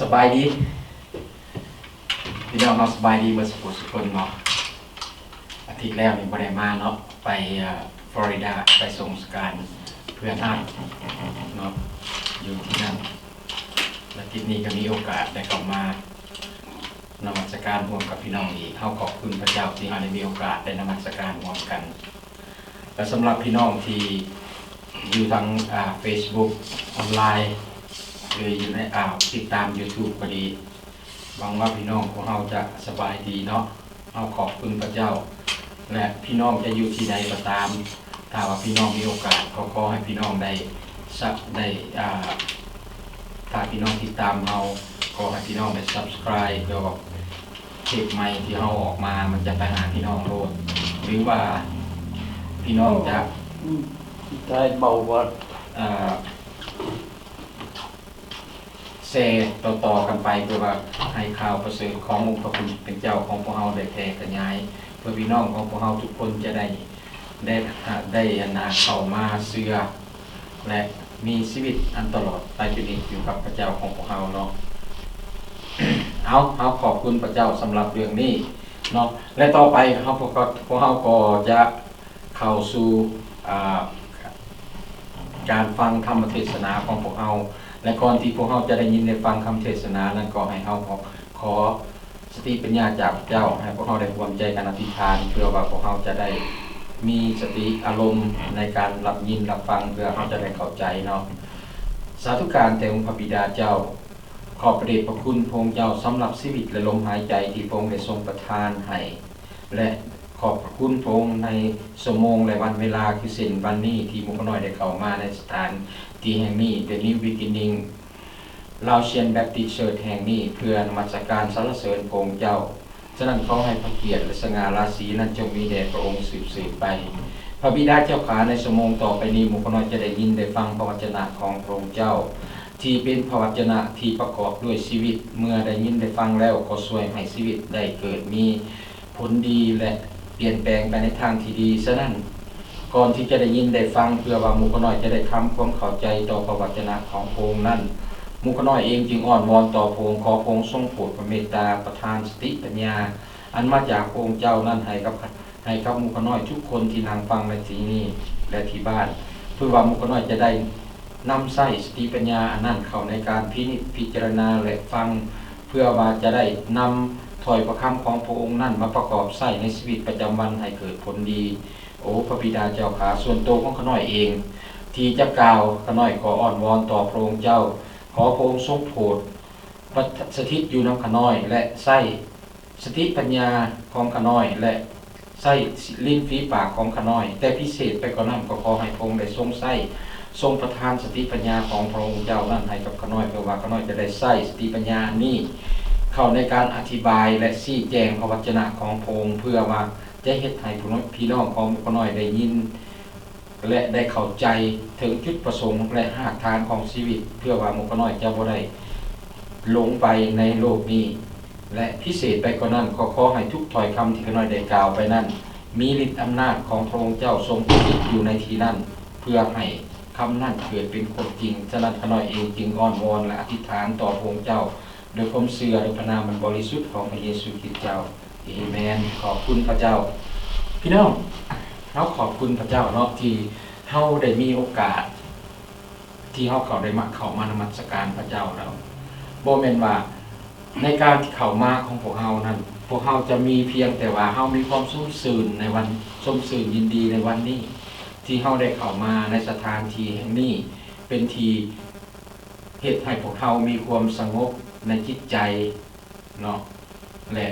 ສະບາຍດີພີ່ນ້ອງເນາະ, ສະບາຍດີເບິດສູ່ຜູ້ສູ່ຄົນເນາະ. ອາທິດແລ້ວນີ້ບໍ່ໄດ້ມາເນາະ, ໄປ ເອີ ຟລໍຣິດາ ໄປສົ່ງສະການເພື່ອນເຮົາເນາະ ຢູ່ທີ່ນັ້ນ. ອາທິດນີ້ກໍມີໂອກາດໄດ້ເຂົ້າມານະມັດສະການຮ່ວມກັບພີ່ນ້ອງອີກ. ເຮົາຂອບຄຸນພະເຈົ້າທີ່ເຮົາໄດ້ມີໂອກາດໄດ້ນະມັດສະການຮ່ວມກັນ. ແລະ ສຳລັບພີ່ນ້ອງທີ່ຢູ່ທາງ ອາ ເຟສບຸກອອນລາຍ ຫຼື ຢູ່ໃນ ອາ ຕິດຕາມຢູທູບກໍດີ, ຫວັງວ່າພີ່ນ້ອງພວກເຮົາຈະສະບາຍດີເນາະ. ເຮົາຂອບຄຸນພະເຈົ້າ ແລະ ພີ່ນ້ອງຈະຢູ່ທີ່ໃດກໍຕາມ, ຖ້າວ່າພີ່ນ້ອງມີໂອກາດ ກໍຂໍໃຫ້ພີ່ນ້ອງໄດ້ ສະ ໄດ້ ອາ ຖ້າພີ່ນ້ອງຕິດຕາມເຮົາ ຂໍໃຫ້ພີ່ນ້ອງໄດ້ subscribe ເພື່ອວ່າ ເພຈໃໝ່ທີ່ເຮົາອອກມາ ມັນຈະໄປຫາພີ່ນ້ອງໂລດ ຫຼືວ່າພີ່ນ້ອງຈະ ອືມ ໄດ້ເບົາວ່າ ເອີ ແຊຕໍ່ໆກັນໄປ ເພື່ອວ່າໃຫ້ຂ່າວປະເສີດຂອງອົງພະຄຸນເປັນເຈົ້າຂອງພວກເຮົາໄດ້ແຜ່ຂະຫຍາຍ ເພື່ອພີ່ນ້ອງຂອງພວກເຮົາທຸກຄົນຈະໄດ້ ໄດ້ ໄດ້ອັນນາເຂົ້າມາເຊື່ອ ແລະ ມີຊີວິດອັນຕະຫຼອດໄປເປັນນິດຢູ່ກັບພະເຈົ້າຂອງພວກເຮົາເນາະ. ເອົາ ເຮົາຂອບຄຸນພະເຈົ້າສຳລັບເລື່ອງນີ້ເນາະ ແລະ ຕໍ່ໄປເຮົາ ພວກເຮົາ ພວກເຮົາກໍຈະເຂົ້າສູ່ ອາ ການຟັງທຳມະເທດສະໜາຂອງພວກເຮົາ ແລະ ກ່ອນທີ່ພວກເຮົາຈະໄດ້ຍິນໄດ້ຟັງຄຳເທດສະໜານັ້ນ ກໍໃຫ້ເຮົາ ຂໍສະຕິປັນຍາຈາກພະເຈົ້າ ໃຫ້ພວກເຮົາໄດ້ຮ່ວມໃຈກັນອະທິຖານ ເພື່ອວ່າພວກເຮົາຈະໄດ້ມີສະຕິອາລົມໃນການຮັບຍິນຮັບຟັງ ເພື່ອເຮົາຈະໄດ້ເຂົ້າໃຈເນາະ. ສາທຸການແດ່ອົງພະບິດາເຈົ້າ, ຂອບພະເດດພະຄຸນພະອົງເຈົ້າສຳລັບຊີວິດ ແລະ ລົມຫາຍໃຈທີ່ພະອົງໄດ້ຊົງປະທານໃຫ້ ແລະ ຂອບພະຄຸນພະອົງໃນຊົ່ວໂມງ ແລະ ວັນເວລາ ຄືເຊັ່ນວັນນີ້ ທີ່ໝູ່ຂ້ານ້ອຍໄດ້ເຂົ້າມາໃນສະຖານທີ່ແຫ່ງນີ້ The New Beginning Laotian Baptist Church ແຫ່ງນີ້ ເພື່ອນະມັດສະການສັນລະເສີນພະອົງເຈົ້າ. ສະນັ້ນ ຂໍໃຫ້ພະກຽດ ແລະ ສະຫງ່າລາສີນັ້ນ ຈົ່ງມີແດ່ພະອົງສືບໆໄປ. ພະບິດາເຈົ້າຂ້າ, ໃນຊົ່ວໂມງຕໍ່ໄປນີ້ ໝູ່ຂ້ານ້ອຍຈະໄດ້ຍິນໄດ້ຟັງພະວັດຈະນະຂອງພະອົງເຈົ້າ ທີ່ເປັນພະວັດຈະນະທີ່ປະກອບດ້ວຍຊີວິດ. ເມື່ອໄດ້ຍິນໄດ້ຟັງແລ້ວ ກໍຊ່ວຍໃຫ້ຊີວິດໄດ້ເກີດມີ ຜົນດີ ແລະ ປ່ຽນແປງໄປໃນທາງທີ່ດີ. ສະນັ້ນ, ກ່ອນທີ່ຈະໄດ້ຍິນໄດ້ຟັງ ເພື່ອວ່າໝູ່ຂ້ານ້ອຍຈະໄດ້ທຳຄວາມເຂົ້າໃຈຕໍ່ພະວັດຈະນະຂອງພະອົງນັ້ນ, ໝູ່ຂ້ານ້ອຍເອງຈຶ່ງອ້ອນວອນຕໍ່ພະອົງ, ຂໍພະອົງຊົງໂປດພະເມດຕາປະທານສະຕິປັນຍາ ອັນມາຈາກພະອົງເຈົ້ານັ້ນໃຫ້ກັບ ໃຫ້ກັບໝູ່ຂ້ານ້ອຍທຸກຄົນທີ່ນັ່ງຟັງໃນທີ່ນີ້ ແລະ ທີ່ບ້ານ, ເພື່ອວ່າໝູ່ຂ້ານ້ອຍຈະໄດ້ນຳໃຊ້ສະຕິປັນຍາອັນນັ້ນເຂົ້າໃນການພິນິດພິຈາລະນາ ແລະ ຟັງ ເພື່ອວ່າຈະໄດ້ນຳຖ້ອຍພະຄຳຂອງພະອົງນັ້ນມາປະກອບໃຊ້ໃນຊີວິດປະຈຳວັນໃຫ້ເກີດຜົນດີ. ໂອ ພະບິດາເຈົ້າຂ້າ, ສ່ວນໂຕຂອງຂ້ານ້ອຍເອງທີ່ຈະກ່າວ, ຂ້ານ້ອຍຂໍອ້ອນວອນຕໍ່ພະອົງເຈົ້າ, ຂໍພະອົງຊົງໂປດປະ ສະຖິດຢູ່ນຳຂ້ານ້ອຍ ແລະ ໃຊ້ ສະຕິປັນຍາຂອງຂ້ານ້ອຍ ແລະ ໃຊ້ລິ້ນຝີປາກຂອງຂ້ານ້ອຍ, ແຕ່ພິເສດໄປກວ່ານັ້ນ ກໍຂໍໃຫ້ພະອົງໄດ້ຊົງໃຊ້ ຊົງປະທານສະຕິປັນຍາຂອງພະອົງເຈົ້ານັ້ນໃຫ້ກັບຂ້ານ້ອຍ, ເພື່ອວ່າຂ້ານ້ອຍຈະໄດ້ໃຊ້ສະຕິປັນຍານີ້ເຂົ້າໃນການອະທິບາຍ ແລະ ຊີ້ແຈງພະວັດຈະນະຂອງພະອົງ, ເພື່ອວ່າຈະເຮັດໃຫ້ພີ່ນ້ອງຂອງພວກຂ້ານ້ອຍໄດ້ຍິນ ແລະ ໄດ້ເຂົ້າໃຈເຖິງຈຸດປະສົງ ແລະ ຮາກຖານຂອງຊີວິດ, ເພື່ອວ່າໝູ່ຂ້ານ້ອຍຈະບໍ່ໄດ້ຫຼົງໄປໃນໂລກນີ້. ແລະ ພິເສດໄປກວ່ານັ້ນ, ກໍຂໍໃຫ້ທຸກຖ້ອຍຄຳທີ່ຂ້ານ້ອຍໄດ້ກ່າວໄປນັ້ນ ມີລິດອຳນາດຂອງພະອົງເຈົ້າຊົງປະສິດຢູ່ໃນທີ່ນັ້ນ, ເພື່ອໃຫ້ຄຳນັ້ນເກີດເປັນຄວາມຈິງ. ສະນັ້ນ ຂ້ານ້ອຍເອງຈຶ່ງອ້ອນວອນ ແລະ ອະທິຖານຕໍ່ພະອົງເຈົ້າ ດ້ວຍຄວາມເຊື່ອໃນພະນາມອັນບໍລິສຸດຂອງພະເຢຊູຄຣິດເຈົ້າ. ເອເມນ. ຂອບຄຸນພະເຈົ້າ. ພີ່ນ້ອງ, ເຮົາຂອບຄຸນພະເຈົ້າເນາະ ທີ່ເຮົາໄດ້ມີໂອກາດ ທີ່ເຮົາເຂົ້າໄດ້ມາ ເຂົ້າມານະມັດສະການພະເຈົ້າແລ້ວ. ບໍ່ແມ່ນວ່າໃນການທີ່ເຂົ້າມາຂອງພວກເຮົານັ້ນ, ພວກເຮົາຈະມີພຽງແຕ່ວ່າເຮົາມີຄວາມຊົມຊື່ນໃນວັນ, ຊົມຊື່ນຍິນດີໃນວັນນີ້ ທີ່ເຮົາໄດ້ເຂົ້າມາໃນສະຖານທີ່ແຫ່ງນີ້ ເປັນທີ່ ເຮັດໃຫ້ພວກເຮົາມີຄວາມສະຫງົບໃນຈິດໃຈເນາະ ແລະ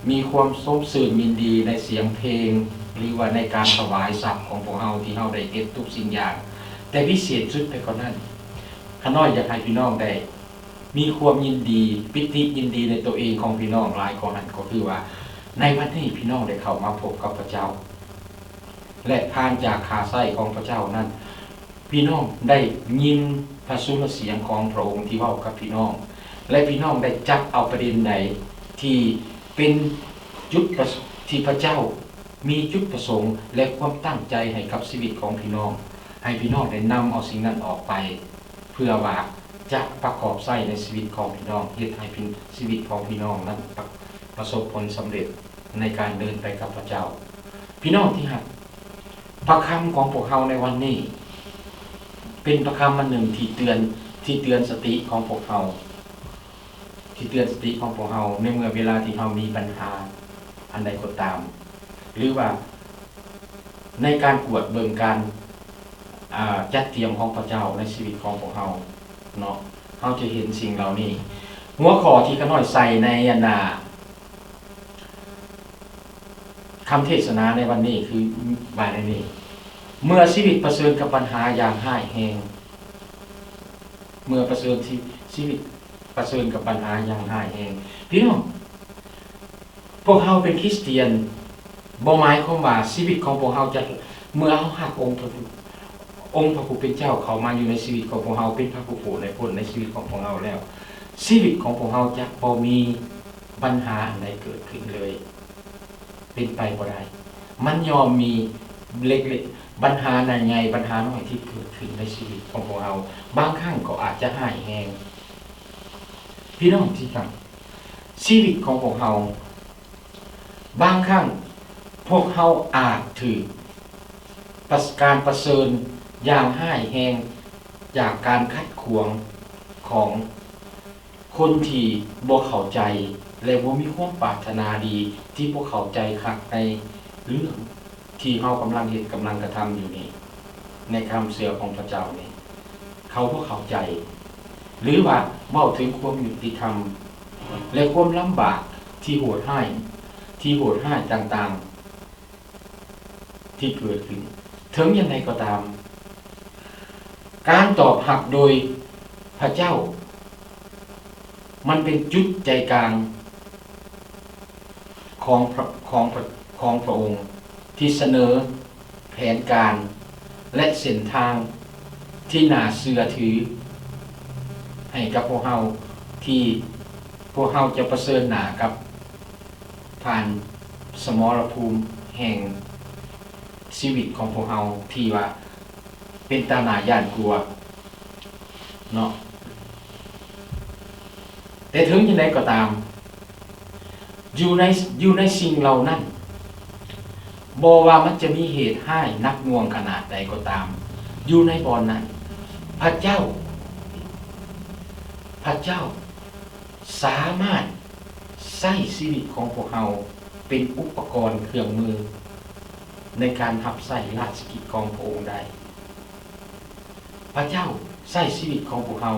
ມີຄວາມຊົມຊື່ນຍິນດີໃນສຽງເພງ ຫຼືວ່າໃນການຖວາຍຊັບຂອງພວກເຮົາທີ່ເຮົາໄດ້ເຮັດທຸກສິ່ງຢ່າງ. ແຕ່ພິເສດສຸດໄປກວ່ານັ້ນ, ຂ້ານ້ອຍຢາກໃຫ້ພີ່ນ້ອງໄດ້ມີຄວາມຍິນດີ, ປີຕິຍິນດີໃນໂຕເອງຂອງພີ່ນ້ອງຫຼາຍກວ່ານັ້ນ, ກໍຄືວ່າໃນວັນນີ້ພີ່ນ້ອງໄດ້ເຂົ້າມາພົບກັບພະເຈົ້າ ແລະ ຜ່ານຈາກຂາຊ້າຍຂອງພະເຈົ້ານັ້ນ, ພີ່ນ້ອງໄດ້ຍິນພະສຸລະສຽງຂອງພະອົງທີ່ເວົ້າກັບພີ່ນ້ອງ ແລະ ພີ່ນ້ອງໄດ້ຈັບເອົາປະເດັນໃດທີ່ເປັນຈຸດປະ ທີ່ພະເຈົ້າມີຈຸດປະສົງ ແລະ ຄວາມຕັ້ງໃຈໃຫ້ກັບຊີວິດຂອງພີ່ນ້ອງ, ໃຫ້ພີ່ນ້ອງໄດ້ນຳເອົາສິ່ງນັ້ນອອກໄປ ເພື່ອວ່າ ຈະປະກອບໃຊ້ໃນຊີວິດຂອງພີ່ນ້ອງ, ເຮັດໃຫ້ ຊີວິດຂອງພີ່ນ້ອງນັ້ນປະ ປະສົບຜົນສຳເລັດໃນການເດີນໄປກັບພະເຈົ້າ. ພີ່ນ້ອງທີ່ຮັກ, ພະຄຳຂອງພວກເຮົາໃນວັນນີ້ ເປັນພະຄຳອັນໜຶ່ງທີ່ເຕືອນ, ທີ່ເຕືອນສະຕິຂອງພວກເຮົາ, ທີ່ເຕືອນສະຕິຂອງພວກເຮົາ ໃນເມື່ອເວລາທີ່ເຮົາມີບັນຫາອັນໃດກໍຕາມ ຫຼືວ່າໃນການກວດເບິ່ງການ ອ່າ ຈັດກຽມຂອງພະເຈົ້າໃນຊີວິດຂອງພວກເຮົາເນາະ, ເຮົາຈະເຫັນສິ່ງເຫຼົ່ານີ້. ຫົວຂໍ້ທີ່ຂ້ານ້ອຍໃສ່ໃນອັນນ່າ ຄຳເທດສະໜາໃນວັນນີ້ຄືວ່າແນວນີ້, ເມື່ອຊີວິດປະເຊີນກັບບັນຫາຢ່າງຮ້າຍແຮງ, ເມື່ອປະເຊີນຊີ ຊີວິດປະເຊີນກັບບັນຫາຢ່າງຮ້າຍແຮງ. ພີ່ນ້ອງ, ພວກເຮົາເປັນຄຣິສຕຽນ ບໍ່ໝາຍຄວາມວ່າຊີວິດຂອງພວກເຮົາຈະ, ເມື່ອເຮົາຮັບອົງພະ ອົງພະຜູ້ເປັນເຈົ້າເຂົ້າມາຢູ່ໃນຊີວິດຂອງພວກເຮົາ ເປັນພະຜູ້ໂປດໃນພົ້ນໃນຊີວິດຂອງພວກເຮົາແລ້ວ, ຊີວິດຂອງພວກເຮົາຈະບໍ່ມີບັນຫາອັນໃດເກີດຂຶ້ນເລີຍ. ເປັນໄປບໍ່ໄດ້. ມັນຍ່ອມມີເລັກໆ ບັນຫາໃຫຍ່ໆ ບັນຫານ້ອຍທີ່ເກີດຂຶ້ນໃນຊີວິດຂອງພວກເຮົາ, ບາງຄັ້ງກໍອາດຈະຮ້າຍແຮງ. ພີ່ນ້ອງທີ່ຮັກ, ຊີວິດຂອງພວກເຮົາ ບາງຄັ້ງພວກເຮົາອາດຖືກປະ ການປະເຊີນຢ່າງຮ້າຍແຮງຈາກການຂັດຂວາງຂອງ ຄົນທີ່ບໍ່ເຂົ້າໃຈ ແລະ ບໍ່ມີຄວາມປາດຖະໜາດີ ທີ່ບໍ່ເຂົ້າໃຈຄັກໃນເລື່ອງທີ່ເຮົາກຳລັງເຮັດ ກຳລັງກະທຳຢູ່ນີ້ ໃນຄວາມເຊື່ອຂອງພະເຈົ້ານີ້ ເຂົາບໍ່ເຂົ້າໃຈ ຫຼືວ່າເວົ້າເຖິງຄວາມຍຸຕິທຳ ແລະ ຄວາມລຳບາກທີ່ໂຫດຮ້າຍ ທີ່ໂຫດຮ້າຍຕ່າງໆ ທີ່ເກີດຂຶ້ນ. ເຖິງຢ່າງໃດກໍຕາມ, ການຕອບຮັບໂດຍພະເຈົ້າ ມັນເປັນຈຸດໃຈກາງຂອງພະ ຂອງພະ ຂອງພະອົງ ທີ່ສະເໜີແຜນການ ແລະ ເສັ້ນທາງທີ່ໜ້າເຊື່ອຖືໃຫ້ກັບພວກເຮົາ ທີ່ພວກເຮົາຈະປະເຊີນໜ້າກັບ ຜ່ານສະໝໍລະພູມແຫ່ງຊີວິດຂອງພວກເຮົາທີ່ວ່າເປັນຕາໜ້າຢ້ານກົວເນາະ. ແຕ່ເຖິງຢ່າງໃດກໍຕາມ, ຢູ່ໃນ ຢູ່ໃນສິ່ງເຫຼົ່ານັ້ນ, ບໍ່ວ່າມັນຈະມີເຫດຮ້າຍໜັກໜ່ວງຂະໜາດໃດກໍຕາມ, ຢູ່ໃນບ່ອນນັ້ນ, ພະເຈົ້າ, ພະເຈົ້າ ສາມາດໃຊ້ຊີວິດຂອງພວກເຮົາເປັນອຸປະກອນເຄື່ອງມືໃນການຮັບໃຊ້ລາຊະກິດຂອງພະອົງໄດ້. ພະເຈົ້າໃຊ້ຊີວິດຂອງພວກເຮົາ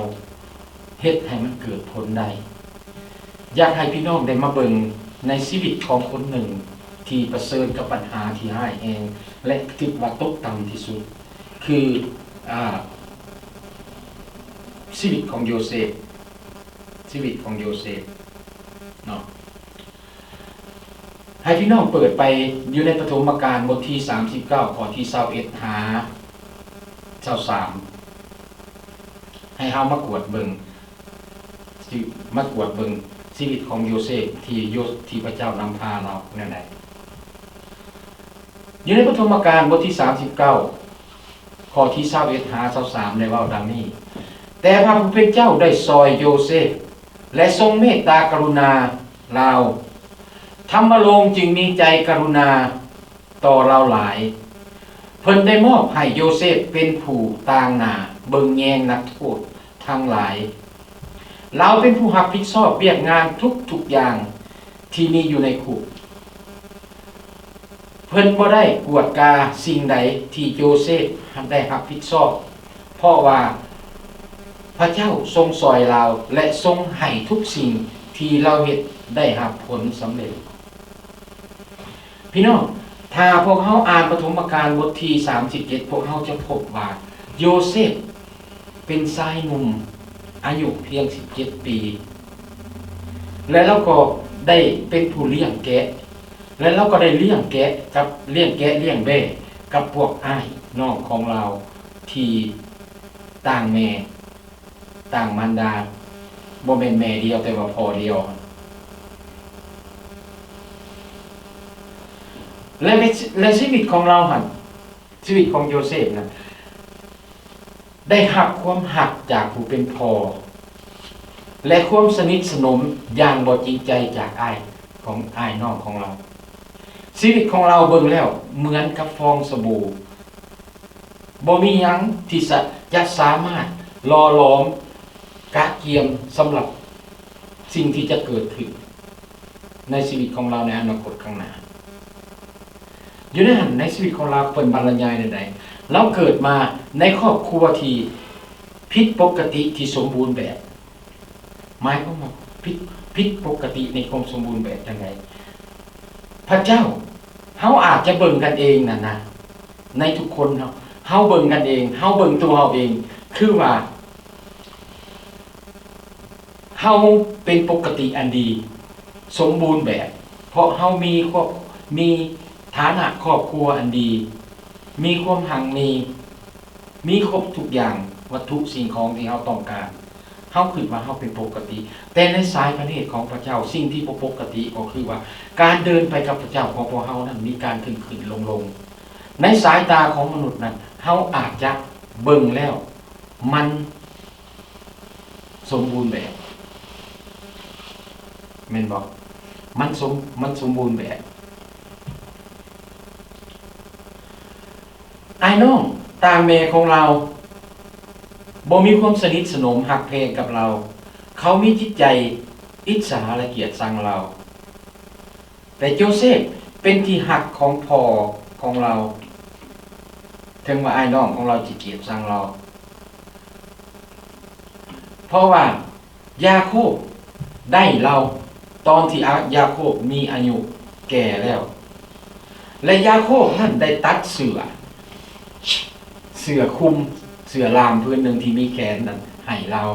ເຮັດໃຫ້ມັນເກີດຜົນໄດ້. ຢາກໃຫ້ພີ່ນ້ອງໄດ້ມາເບິ່ງໃນຊີວິດຂອງຄົນໜຶ່ງທີ່ປະເຊີນກັບບັນຫາທີ່ຮ້າຍແຮງ ແລະ ຖືກວ່າຕົກຕ່ຳທີ່ສຸດ ຄື ອາ ຊີວິດຂອງໂຢເຊບ. ຊີວິດຂອງໂຢເຊບເນາະ. ໃຫ້ພີ່ນ້ອງເປີດໄປຢູ່ໃນປະຖົມມະການບົດທີສາມສິບເກົ້າ ຂໍ້ທີຊາວເອັດຫາຊາວສາມ ໃຫ້ເຮົາມາກວດເບິ່ງ ມາກວດເບິ່ງຊີວິດຂອງໂຢເຊບທີ່ໂຍ ທີ່ພະເຈົ້ານຳພາລາວແນວໃດ. ຢູ່ໃນປະຖົມມະການບົດທີສາມສິບເກົ້າ ຂໍ້ທີຊາວເອັດຫາຊາວສາມ ໄດ້ເວົ້າດັ່ງນີ້, ແຕ່ພະຜູ້ເປັນເຈົ້າໄດ້ຊ່ອຍໂຢເຊບ ແລະ ຊົງເມດຕາກະລຸນາລາວ, ທຳມະໂລງຈຶ່ງມີໃຈກະລຸນາຕໍ່ລາວຫຼາຍ. ເພິ່ນໄດ້ມອບໃຫ້ໂຢເຊບເປັນຜູ້ຕາງໜ້າເບິ່ງແຍງນັກໂທດທັງຫຼາຍ. ລາວເປັນຜູ້ຮັບຜິດຊອບວຽກງານທຸກໆຢ່າງທີ່ມີຢູ່ໃນຄຸກ. ເພິ່ນບໍ່ໄດ້ກວດກາສິ່ງໃດທີ່ໂຢເຊບໄດ້ຮັບຜິດຊອບ, ເພາະວ່າພະເຈົ້າຊົງຊ່ອຍລາວ ແລະ ຊົງໃຫ້ທຸກສິ່ງທີ່ລາວເຮັດໄດ້ຮັບຜົນສຳເລັດ. ພີ່ນ້ອງ, ຖ້າພວກເຮົາອ່ານປະຖົມມະການບົດທີສາມສິບເຈັດ ພວກເຮົາຈະພົບວ່າໂຢເຊບເປັນຊາຍໜຸ່ມອາຍຸພຽງສິບເຈັດປີ ແລະ ລາວກໍໄດ້ເປັນຜູ້ລ້ຽງແກະ ແລະ ລາວກໍໄດ້ລ້ຽງແກະກັບ ລ້ຽງແກະລ້ຽງແບ້ກັບພວກອ້າຍນ້ອງຂອງລາວທີ່ຕ່າງແມ່ ຕ່າງມານດາ, ບໍ່ແມ່ນແມ່ດຽວ ແຕ່ວ່າພໍ່ດຽວ. ແລະ ແລະ ຊີວິດຂອງລາວຫັ້ນ, ຊີວິດຂອງໂຢເຊບນັ້ນ ໄດ້ຮັບຄວາມຮັກຈາກຜູ້ເປັນພໍ່ ແລະ ຄວາມສະໜິດສະໜົມຢ່າງບໍ່ຈິງໃຈຈາກອ້າຍຂອງ ອ້າຍນ້ອງຂອງລາວ. ຊີວິດຂອງລາວເບິ່ງແລ້ວເໝືອນກັບຟອງສະບູ, ບໍ່ມີຫຍັງທີ່ສະ ຈະສາມາດຫຼໍ່ຫຼອມກະກຽມສຳລັບສິ່ງທີ່ຈະເກີດຂຶ້ນໃນຊີວິດຂອງລາວໃນອະນາຄົດຂ້າງໜ້າ. ຢູ່ໃນຫັ້ນ ໃນຊີວິດຂອງລາວ ເພິ່ນບັນລະຍາຍແນວໃດ? ລາວເກີດມາໃນຄອບຄົວທີ່ຜິດປົກກະຕິ ທີ່ສົມບູນແບບ. ໝາຍຄວາມວ່າຜິດ ຜິດປົກກະຕິໃນຄວາມສົມບູນແບບຈັ່ງໃດ? ພະເຈົ້າ ເຮົາອາດຈະເບິ່ງກັນເອງນັ້ນນະ, ໃນທຸກຄົນເຮົາ ເຮົາເບິ່ງກັນເອງ, ເຮົາເບິ່ງຕົວເຮົາເອງ ຄືວ່າ ເຮົາເປັນປົກກະຕິອັນດີ ສົມບູນແບບ ເພາະເຮົາມີຄອບ ມີຖານະຄອບຄົວອັນດີ, ມີຄວາມຮັ່ງມີ, ມີຄົບທຸກຢ່າງ ວັດຖຸສິ່ງຂອງທີ່ເຮົາຕ້ອງການ. ເຮົາຄິດວ່າເຮົາເປັນປົກກະຕິ, ແຕ່ໃນສາຍພະເນດຂອງພະເຈົ້າ ສິ່ງທີ່ບໍ່ປົກກະຕິກໍຄືວ່າ ການເດີນໄປກັບພະເຈົ້າຂອງພວກເຮົານັ້ນມີການຂຶ້ນໆລົງໆ. ໃນສາຍຕາຂອງມະນຸດນັ້ນ ເຮົາອາດຈະເບິ່ງແລ້ວ ມັນສົມບູນແບບ ແມ່ນບໍ່? ມັນສົມ ມັນສົມບູນແບບ. ອ້າຍນ້ອງຕ່າງແມ່ຂອງລາວ ບໍ່ມີຄວາມສະໜິດສະໜົມຮັກແພງກັບລາວ, ເຂົາມີຈິດໃຈອິດສາ ແລະ ກຽດຊັງລາວ. ແຕ່ໂຈເຊບເປັນທີ່ຮັກຂອງພໍ່ຂອງລາວ, ເຖິງວ່າອ້າຍນ້ອງຂອງລາວຈະກຽດຊັງລາວ, ເພາະວ່າຢາໂຄບໄດ້ລາວຕອນທີ່ອາ ຢາໂຄບມີອາຍຸແກ່ແລ້ວ, ແລະ ຢາໂຄບນັ້ນໄດ້ຕັດເສື້ອ ເສື້ອຄຸມ ເສື້ອລ່າມພື້ນໜຶ່ງທີ່ມີແຂນນັ້ນໃຫ້ລາວ.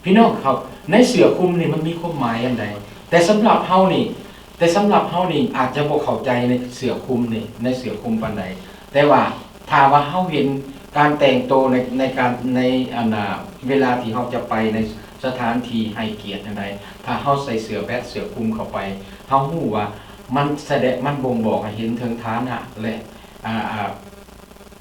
ພີ່ນ້ອງເຮົາ ໃນເສື້ອຄຸມນີ້ມັນມີຄວາມໝາຍອັນໃດ? ແຕ່ສຳລັບເຮົານີ້ ແຕ່ສຳລັບເຮົານີ້ອາດຈະບໍ່ເຂົ້າໃຈໃນເສື້ອຄຸມນີ້ ໃນເສື້ອຄຸມປານໃດ, ແຕ່ວ່າຖ້າວ່າເຮົາເຫັນການແຕ່ງໂຕໃນ ໃນການ ໃນ ອັນນ່າ ເວລາທີ່ເຮົາຈະໄປໃນສະຖານທີ່ໃຫ້ກຽດແນວໃດ, ຖ້າເຮົາໃສ່ເສື້ອແບັດ ເສື້ອຄຸມເຂົ້າໄປ ເຮົາຮູ້ວ່າມັນສະແດງ ມັນບົ່ງບອກໃຫ້ເຫັນເຖິງຖານະ ແລະ ອາ ອາ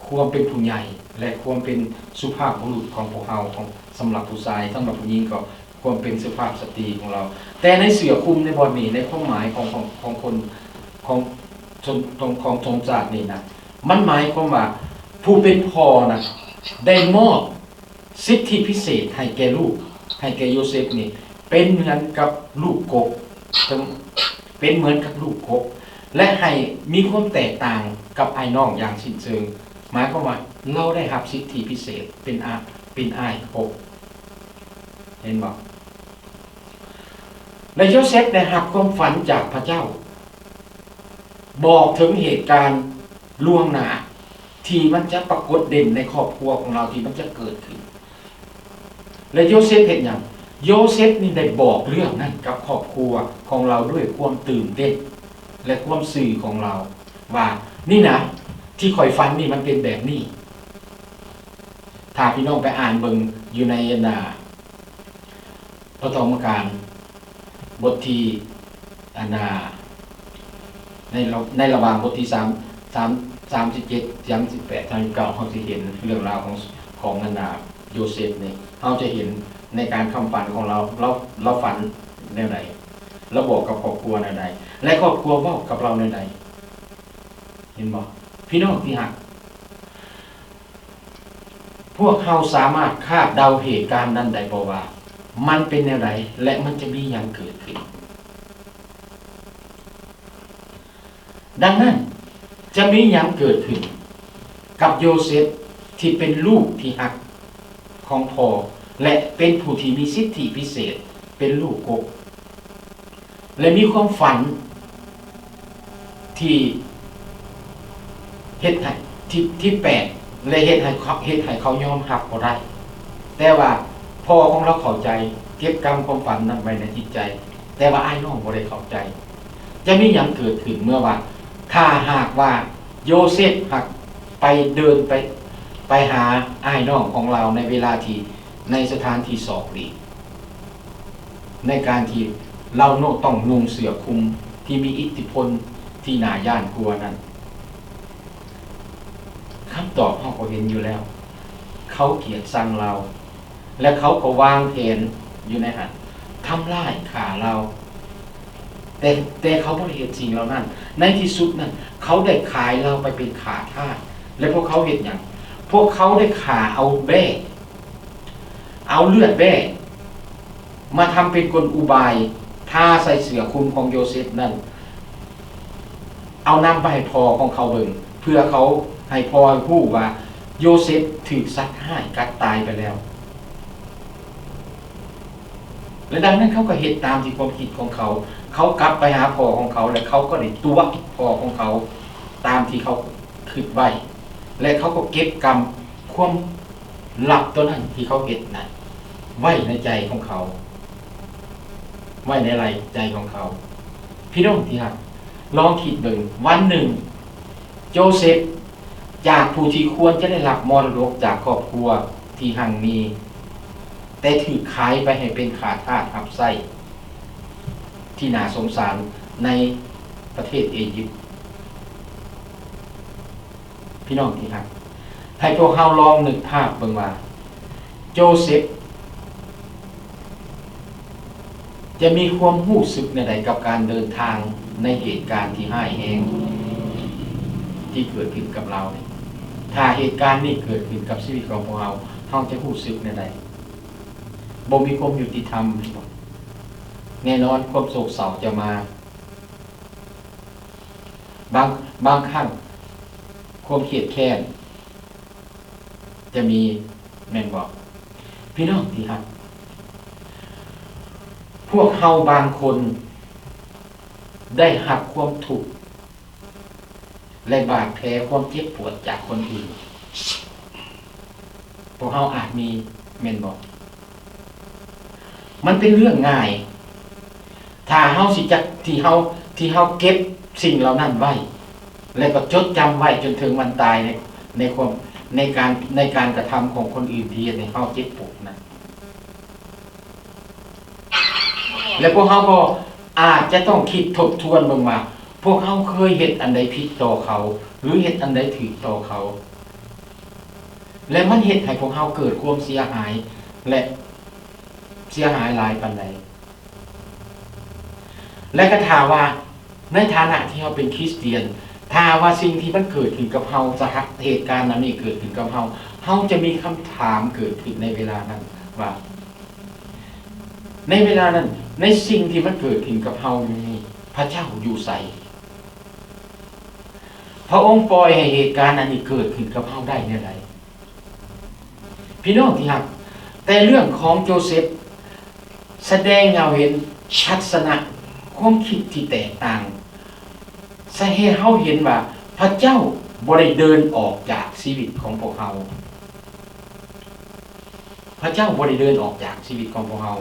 ຄວາມເປັນຜູ້ໃຫຍ່ ແລະ ຄວາມເປັນສຸພາບບຸລຸດຂອງພວກເຮົາ ຂອງ ສຳລັບຜູ້ຊາຍ, ສຳລັບຜູ້ຍິງກໍຄວາມເປັນສຸພາບສະຕີຂອງລາວ. ແຕ່ໃນເສື້ອຄຸມໃນບ່ອນນີ້ ໃນຄວາມໝາຍຂອງ ຂອງ ຂອງຄົນ ຂອງຊົນ ຂອງ ຂອງຊົນຊາດນີ້ນະ, ມັນໝາຍຄວາມວ່າຜູ້ເປັນພໍ່ນະ ໄດ້ມອບ ສິດທິພິເສດໃຫ້ແກ່ລູກ ໃຫ້ແກ່ໂຍເຊັບນີ້ ເປັນເໝືອນກັບລູກກົກ ເປັນເໝືອນກັບລູກກົກ ແລະ ໃຫ້ມີຄວາມແຕກຕ່າງກັບອ້າຍນ້ອງຢ່າງສິ້ນເຊີງ. ໝາຍຄວາມວ່າລາວໄດ້ຮັບສິດທິພິເສດເປັນອາ ເປັນອ້າຍກົກ. ເຫັນບໍ່? ແລະ ໂຍເຊັບໄດ້ຮັບຄວາມຝັນຈາກພະເຈົ້າ ບອກເຖິງເຫດການລ່ວງໜ້າທີ່ມັນຈະປາກົດເດັ່ນໃນຄອບຄົວຂອງລາວ ທີ່ມັນຈະເກີດຂຶ້ນ. ແລະ ໂຍເຊັບເຮັດຫຍັງ? ໂຍເຊັບນີ້ໄດ້ບອກເລື່ອງນັ້ນກັບຄອບຄົວຂອງລາວດ້ວຍຄວາມຕື່ນເຕັ້ນ ແລະ ຄວາມຊື່ຂອງລາວວ່າ ນີ້ນະ ທີ່ຂ້ອຍຝັນນີ້ມັນເປັນແບບນີ້. ຖ້າພີ່ນ້ອງໄປອ່ານເບິ່ງຢູ່ໃນ ອັນນ່າ ປະຖມມະການ ບົດທີ ອັນນ່າ ໃນລະ ໃນລະຫວ່າງບົດທີສາມ ສາມ ສາມສິບເຈັດ ສາມສິບແປດ ສາມສິບເກົ້າ ເຮົາຊິເຫັນເລື່ອງລາວຂອງ ຂອງ ອັນນ່າ ໂຍເຊັບນີ້ ເຮົາຈະເຫັນໃນການຄຳຝັນຂອງລາວ ລາວ ລາວຝັນແນວໃດ ລາວບອກກັບຄອບຄົວແນວໃດ ແລະ ຄອບຄົວເວົ້າກັບລາວແນວໃດ. ເຫັນບໍ່ ພີ່ນ້ອງທີ່ຮັກ? ພວກເຮົາສາມາດຄາດເດົາເຫດການນັ້ນໄດ້ບໍ່ວ່າ ມັນເປັນແນວໃດ ແລະ ມັນຈະມີຫຍັງເກີດຂຶ້ນ? ດັ່ງນັ້ນ, ຈະມີຫຍັງເກີດຂຶ້ນກັບໂຍເຊັບທີ່ເປັນລູກທີ່ຮັກຂອງພໍ່ ແລະ ເປັນຜູ້ທີ່ມີສິດທິພິເສດ ເປັນລູກກົກ ແລະ ມີຄວາມຝັນທີ່ເຮັດໃຫ້ ທີ່ ທີ່ແປກ ແລະ ເຮັດໃຫ້ເຂົາ ເຮັດໃຫ້ເຂົາຍອມຮັບບໍ່ໄດ້. ແຕ່ວ່າພໍ່ຂອງລາວເຂົ້າໃຈ, ເກັບກຳຄວາມຝັນນັ້ນໄວ້ໃນຈິດໃຈ, ແຕ່ວ່າອ້າຍນ້ອງບໍ່ໄດ້ເຂົ້າໃຈ. ຈະມີຫຍັງເກີດຂຶ້ນເມື່ອວ່າ ຖ້າຫາກວ່າໂຍເຊັບຫາກໄປເດີນໄປ ໄປຫາອ້າຍນ້ອງຂອງລາວໃນເວລາທີ່ ໃນສະຖານທີ່ສອກຫຼີກ ໃນການທີ່ລາວໂນດຕ້ອງນຸ່ງເສື້ອຄຸມທີ່ມີອິດທິພົນທີ່ໜ້າຢ້ານກົວນັ້ນ? ຄຳຕອບເຮົາກໍເຫັນຢູ່ແລ້ວ. ເຂົາກຽດຊັງລາວ ແລະ ເຂົາກໍວາງແຜນຢູ່ໃນຫັ້ນ ທຳລາຍຂ້າລາວ. ແຕ່ ແຕ່ເຂົາບໍ່ໄດ້ເຮັດສິ່ງເຫຼົ່ານັ້ນ. ໃນທີ່ສຸດນັ້ນ ເຂົາໄດ້ຂາຍລາວໄປເປັນຂ້າທາດ. ແລະ ພວກເຂົາເຮັດຫຍັງ? ພວກເຂົາໄດ້ຂ້າເອົາແບ້ ເອົາເລືອດແບ້ ມາທຳເປັນກົນອຸບາຍ ທາໃສ່ເສື້ອຄຸມຂອງໂຢເຊັບນັ້ນ ເອົານຳໄປໃຫ້ພໍ່ຂອງເຂົາເບິ່ງ ເພື່ອເຂົາ ໃຫ້ພໍ່ຮູ້ວ່າໂຢເຊັບຖືກສັດຮ້າຍກັດຕາຍໄປແລ້ວ. ແລະ ດັ່ງນັ້ນເຂົາກໍເຮັດຕາມທີ່ຄວາມຄິດຂອງເຂົາ. ເຂົາກັບໄປຫາພໍ່ຂອງເຂົາ ແລະ ເຂົາກໍໄດ້ຕົວະພໍ່ຂອງເຂົາຕາມທີ່ເຂົາຄິດໄວ້ ແລະ ເຂົາກໍເກັບກຳຄວາມລັບຕົວນັ້ນທີ່ເຂົາເຮັດນັ້ນໄວ້ໃນໃຈຂອງເຂົາ ໄວ້ໃນໃຈຂອງເຂົາ. ພີ່ນ້ອງທີ່ຮັກ, ລອງຄິດເບິ່ງ, ວັນໜຶ່ງ ໂຈເຊັບ ຈາກຜູ້ທີ່ຄວນຈະໄດ້ຮັບມໍລະດົກຈາກຄອບຄົວທີ່ຮັ່ງມີ, ແຕ່ຖືກຂາຍໄປໃຫ້ເປັນຂ້າທາດຮັບໃຊ້ທີ່ໜ້າສົງສານໃນປະເທດເອຢິບ. ພີ່ນ້ອງທີ່ຮັກ, ໃຫ້ພວກເຮົາລອງນຶກພາບເບິ່ງວ່າ ໂຈເຊັບ ຈະມີຄວາມຮູ້ສຶກແນວໃດກັບການເດີນທາງໃນເຫດການທີ່ຮ້າຍແຮງທີ່ເກີດຂຶ້ນກັບລາວນີ້? ຖ້າເຫດການນີ້ເກີດຂຶ້ນກັບຊີວິດຂອງພວກເຮົາ, ເຮົາຈະຮູ້ສຶກແນວໃດ? ບໍ່ມີຄວາມຍຸຕິທຳ. ແນ່ນອນຄວາມໂສກເສົ້າຈະມາ. ບາງ ບາງຄັ້ງຄວາມຄຽດແຄ້ນຈະມີ ແມ່ນບໍ່? ພີ່ນ້ອງທີ່ຮັກ, ພວກເຮົາບາງຄົນໄດ້ຮັບຄວາມທຸກ ແລະ ບາດແຜຄວາມເຈັບປວດຈາກຄົນອື່ນ. ພວກເຮົາອາດມີ ແມ່ນບໍ່? ມັນເປັນເລື່ອງງ່າຍ ຖ້າເຮົາຊິຈັກ ທີ່ເຮົາ ທີ່ເຮົາເກັບສິ່ງເຫຼົ່ານັ້ນໄວ້ ແລະ ກໍຈົດຈຳໄວ້ຈົນເຖິງວັນຕາຍ ໃນ ໃນຄວາມ ໃນການ ໃນການກະທຳຂອງຄົນອື່ນທີ່ເຮັດໃຫ້ເຮົາເຈັບປວດນັ້ນ. ແລະ ພວກເຮົາກໍອາດຈະຕ້ອງຄິດທົບທວນເບິ່ງວ່າ ພວກເຮົາເຄີຍເຮັດອັນໃດຜິດຕໍ່ເຂົາ ຫຼື ເຮັດອັນໃດຖືກຕໍ່ເຂົາ ແລະ ມັນເຮັດໃຫ້ພວກເຮົາເກີດຄວາມເສຍຫາຍ ແລະ ເສຍຫາຍຫຼາຍປານໃດ. ແລະ ກໍຖ້າວ່າ ໃນຖານະທີ່ເຮົາເປັນຄຣິສຕຽນ, ຖ້າວ່າສິ່ງທີ່ມັນເກີດຂຶ້ນກັບເຮົາ, ສະຫະ ເຫດການເຫຼົ່ານີ້ເກີດຂຶ້ນກັບເຮົາ, ເຮົາຈະມີຄຳຖາມເກີດຂຶ້ນໃນເວລານັ້ນວ່າ ໃນເວລານັ້ນ, ໃນສິ່ງທີ່ມັນເກີດຂຶ້ນກັບເຮົານີ້, ພະເຈົ້າຢູ່ໃສ? ພະອົງປ່ອຍໃຫ້ເຫດການອັນນີ້ເກີດຂຶ້ນກັບເຮົາໄດ້ແນວໃດ? ພີ່ນ້ອງທີ່ຮັກ, ແຕ່ເລື່ອງຂອງໂຈເຊັບ ສະແດງໃຫ້ເຮົາເຫັນທັດສະນະຄວາມຄິດທີ່ແຕກຕ່າງ, ສະເຮັດເຮົາເຫັນວ່າພະເຈົ້າບໍ່ໄດ້ເດີນອອກຈາກຊີວິດຂອງພວກເຮົາ. ພະເຈົ້າບໍ່ໄດ້ເດີນອອກຈາກຊີວິດຂອງພວກເຮົາ.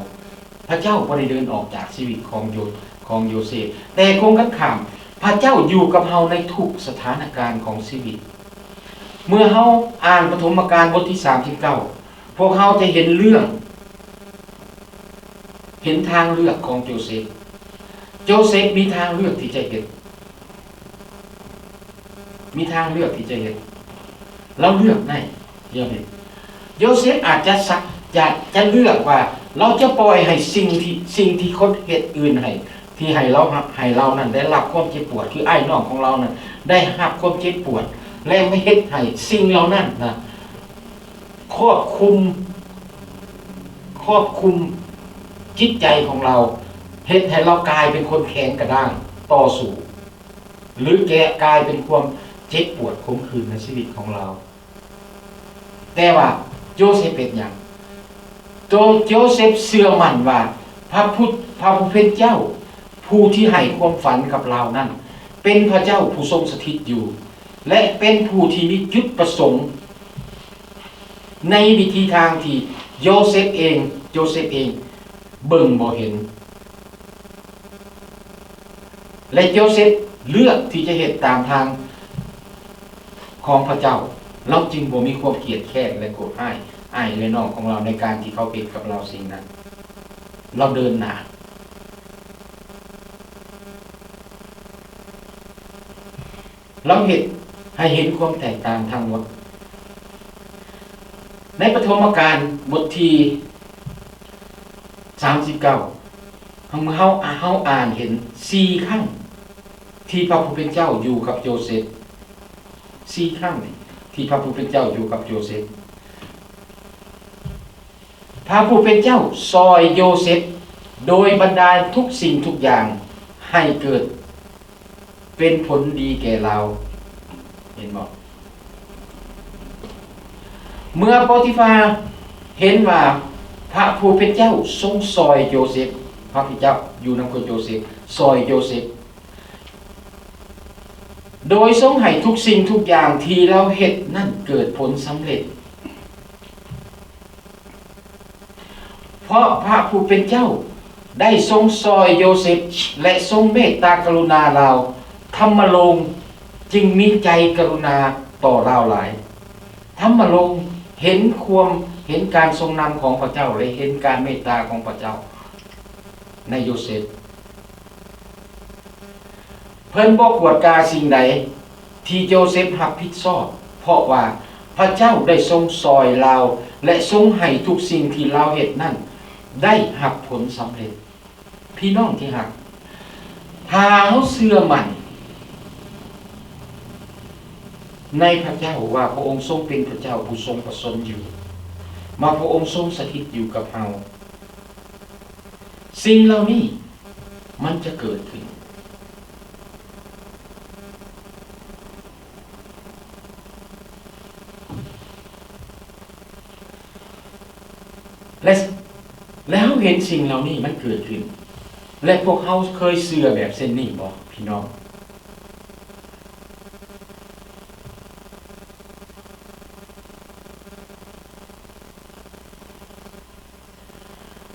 ພະເຈົ້າບໍ່ໄດ້ເດີນອອກຈາກຊີວິດຂອງໂຢ ຂອງໂຢເຊບ. ແຕ່ກົງກັນຂ້າມ, ພະເຈົ້າຢູ່ກັບເຮົາໃນທຸກສະຖານະການຂອງຊີວິດ. ເມື່ອເຮົາອ່ານປະຖົມມະການບົດທີສາມສິບເກົ້າ, ພວກເຮົາຈະເຫັນເລື່ອງ ເຫັນທາງເລືອກຂອງໂຈເຊບ. ໂຈເຊບມີທາງເລືອກທີ່ຈະເຮັດ, ມີທາງເລືອກທີ່ຈະເຮັດ. ລາວເລືອກໄດ້ ທີ່ຈະເຮັດ. ໂຈເຊບອາດຈະສະ ຈະ ຈະເລືອກວ່າລາວຈະປ່ອຍໃຫ້ສິ່ງທີ່ ສິ່ງທີ່ຄົນເຮັດອື່ນໃຫ້ ທີ່ໃຫ້ລາວ ໃຫ້ລາວນັ້ນໄດ້ຮັບຄວາມເຈັບປວດ, ຄືອ້າຍນ້ອງຂອງລາວນັ້ນໄດ້ຮັບຄວາມເຈັບປວດ ແລະ ມາເຮັດໃຫ້ສິ່ງເຫຼົ່ານັ້ນນະ ຄວບຄຸມ ຄວບຄຸມຈິດໃຈຂອງລາວ, ເຮັດໃຫ້ລາວກາຍເປັນຄົນແຂງກະດ້າງຕໍ່ສູ້ ຫຼື ແກະ ກາຍເປັນຄວາມເຈັບປວດຂົມຂື່ນໃນຊີວິດຂອງລາວ. ແຕ່ວ່າໂຈເຊບເຮັດຫຍັງ? ໂຕ ໂຈເຊບເຊື່ອໝັ້ນວ່າພະພຸດ ພະຜູ້ເປັນເຈົ້າ ຜູ້ທີ່ໃຫ້ຄວາມຝັນກັບລາວນັ້ນ ເປັນພະເຈົ້າຜູ້ຊົງສະຖິດຢູ່ ແລະ ເປັນຜູ້ທີ່ມີຈຸດປະສົງ ໃນວິທີທາງທີ່ໂຢເຊັບເອງ ໂຈເຊັບເອງເບິ່ງບໍ່ເຫັນ ແລະ ໂຈເຊັບເລືອກທີ່ຈະເຮັດຕາມທາງຂອງພະເຈົ້າ, ລາວຈຶ່ງບໍ່ມີຄວາມຄຽດແຄ້ນ ແລະ ໂກດຮ້າຍອ້າຍ ແລະ ນ້ອງຂອງລາວໃນການທີ່ເຂົາເຮັດກັບລາວສິ່ງນັ້ນ. ລາວເດີນໜ້າ. ລາວເຮັດໃຫ້ເຫັນຄວາມແຕກຕ່າງທັງໝົດ. ໃນປະຖົມມະການບົດທີສາມສິບເກົ້າ ເຮົາ ເຮົາ ເຮົາອ່ານເຫັນສີ່ຄັ້ງທີ່ພະຜູ້ເປັນເຈົ້າຢູ່ກັບໂຢເຊັບ, ສີ່ຄັ້ງທີ່ພະຜູ້ເປັນເຈົ້າຢູ່ກັບໂຢເຊັບ. ພະຜູ້ເປັນເຈົ້າຊ່ອຍໂຢເຊັບໂດຍບັນດານທຸກສິ່ງທຸກຢ່າງໃຫ້ເກີດເປັນຜົນດີແກ່ລາວ. ເຫັນບໍ່? ເມື່ອໂປຕິຟາເຫັນວ່າພະຜູ້ເປັນເຈົ້າຊົງຊ່ອຍໂຢເຊັບ, ພະຜູ້ເຈົ້າຢູ່ນຳໂຢເຊັບ, ຊ່ອຍໂຢເຊັບ ໂດຍຊົງໃຫ້ທຸກສິ່ງທຸກຢ່າງທີ່ລາວເຮັດນັ້ນເກີດຜົນສຳເລັດ. ເພາະພະຜູ້ເປັນເຈົ້າໄດ້ຊົງຊ່ອຍໂຢເຊັບ ແລະ ຊົງເມດຕາກະລຸນາລາວ, ທຳມະໂລງຈຶ່ງມີໃຈກະລຸນາຕໍ່ລາວຫຼາຍ. ທຳມະໂລງເຫັນຄວາມ, ເຫັນການຊົງນຳຂອງພະເຈົ້າ ແລະ ເຫັນການເມດຕາຂອງພະເຈົ້າໃນໂຢເຊັບ. ເພິ່ນບໍ່ກວດກາສິ່ງໃດທີ່ໂຢເຊັບຮັບຜິດຊອບ, ເພາະວ່າພະເຈົ້າໄດ້ຊົງຊ່ອຍລາວ ແລະ ຊົງໃຫ້ທຸກສິ່ງທີ່ລາວເຮັດນັ້ນໄດ້ຮັບຜົນສຳເລັດ. ພີ່ນ້ອງທີ່ຮັກ, ຖ້າເຮົາເຊື່ອໝັ້ນໃນພະເຈົ້າວ່າພະອົງຊົງເປັນພະເຈົ້າຜູ້ຊົງພະຊົນຢູ່, ວ່າພະອົງຊົງສະຖິດຢູ່ກັບເຮົາ, ສິ່ງເຫຼົ່ານີ້ມັນຈະເກີດຂຶ້ນ. ແລະ ແລະ ເຮົາເຫັນສິ່ງເຫຼົ່ານີ້ມັນເກີດຂຶ້ນ, ແລະ ພວກເຮົາເຄີຍເຊື່ອແບບເຊັ່ນນີ້ບໍ່ ພີ່ນ້ອງ?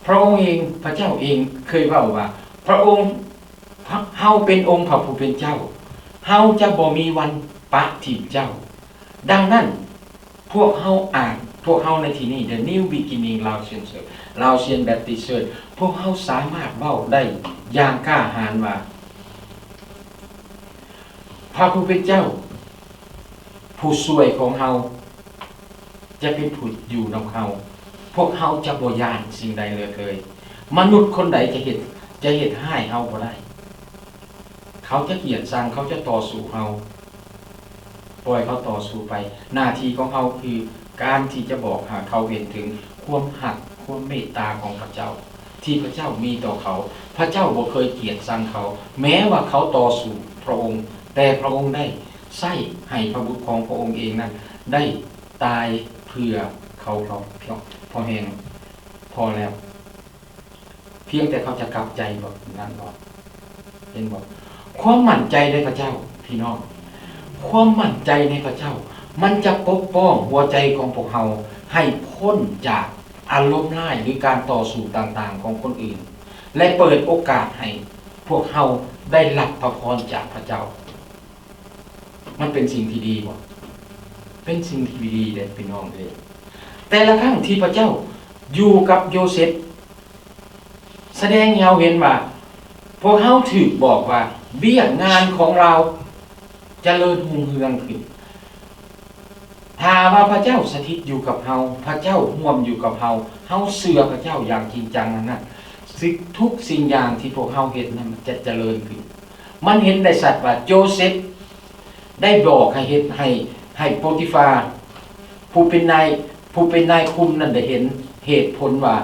ພະອົງເອງ, ພະເຈົ້າເອງເຄີຍເວົ້າວ່າ ພະອົງ, ເຮົາເປັນອົງພະຜູ້ເປັນເຈົ້າ, ເຮົາຈະບໍ່ມີວັນປະຖິ້ມເຈົ້າ. ດັ່ງນັ້ນ, ພວກເຮົາອ່ານ, ພວກເຮົາໃນທີ່ນີ້ The New Beginning Laotian Church, Laotian Baptist Church, ພວກເຮົາສາມາດເວົ້າໄດ້ຢ່າງກ້າຫານວ່າ ພະຜູ້ເປັນເຈົ້າ ຜູ້ຊ່ວຍຂອງເຮົາ ຈະເປັນຜູ້ຢູ່ນຳເຮົາ. ພວກເຮົາຈະບໍ່ຢ້ານສິ່ງໃດເລີຍ. ມະນຸດຄົນໃດຈະເຮັດ, ຈະເຮັດຮ້າຍເຮົາບໍ່ໄດ້. ເຂົາຈະກຽດຊັງ, ເຂົາຈະຕໍ່ສູ້ເຮົາ. ປ່ອຍເຂົາຕໍ່ສູ້ໄປ. ໜ້າທີ່ຂອງເຮົາຄືການທີ່ຈະບອກໃຫ້ເຂົາເຫັນເຖິງຄວາມຮັກ, ຄວາມເມດຕາຂອງພະເຈົ້າ ທີ່ພະເຈົ້າມີຕໍ່ເຂົາ. ພະເຈົ້າບໍ່ເຄີຍກຽດຊັງເຂົາ, ແມ້ວ່າເຂົາຕໍ່ສູ້ພະອົງ, ແຕ່ພະອົງໄດ້ໃຊ້ໃຫ້ພະບຸດຂອງພະອົງເອງນັ້ນໄດ້ຕາຍເພື່ອເຂົາ ເພາະ ເພາະແຮງພໍແລ້ວ. ພຽງແຕ່ເຂົາຈະກັບໃຈບໍ່ນັ້ນບໍ່. ເຫັນບໍ່? ຄວາມໝັ້ນໃຈໃນພະເຈົ້າ, ພີ່ນ້ອງ, ຄວາມໝັ້ນໃຈໃນພະເຈົ້າ ມັນຈະປົກປ້ອງຫົວໃຈຂອງພວກເຮົາໃຫ້ພົ້ນຈາກອາລົມຮ້າຍ ຫຼື ການຕໍ່ສູ້ຕ່າງໆຂອງຄົນອື່ນ ແລະ ເປີດໂອກາດໃຫ້ພວກເຮົາໄດ້ຮັບພະພອນຈາກພະເຈົ້າ. ມັນເປັນສິ່ງທີ່ດີບໍ່? ເປັນສິ່ງທີ່ດີເດ້ ພີ່ນ້ອງເອີຍ. ແຕ່ລະຄັ້ງທີ່ພະເຈົ້າຢູ່ກັບໂຢເຊັບ ສະແດງໃຫ້ເຮົາເຫັນວ່າ ພວກເຮົາຖືກບອກວ່າວຽກງານຂອງລາວຈະເລີນຮຸ່ງເຮືອງຂຶ້ນ. ຖ້າວ່າພະເຈົ້າສະຖິດຢູ່ກັບເຮົາ, ພະເຈົ້າຮ່ວມຢູ່ກັບເຮົາ, ເຮົາເຊື່ອພະເຈົ້າຢ່າງຈິງຈັງນັ້ນນະ, ສິ່ງ, ທຸກສິ່ງຢ່າງທີ່ພວກເຮົາເຮັດນັ້ນ ມັນຈະຈະເລີນຂຶ້ນ. ມັນເຫັນໄດ້ຊັດວ່າໂຈເຊັບໄດ້ບອກໃຫ້ເຮັດ, ໃຫ້, ໃຫ້ໂປຕິຟາ ຜູ້ເປັນນາຍ, ຜູ້ເປັນນາຍຄຸມນັ້ນໄດ້ເຫັນເຫດຜົນວ່າ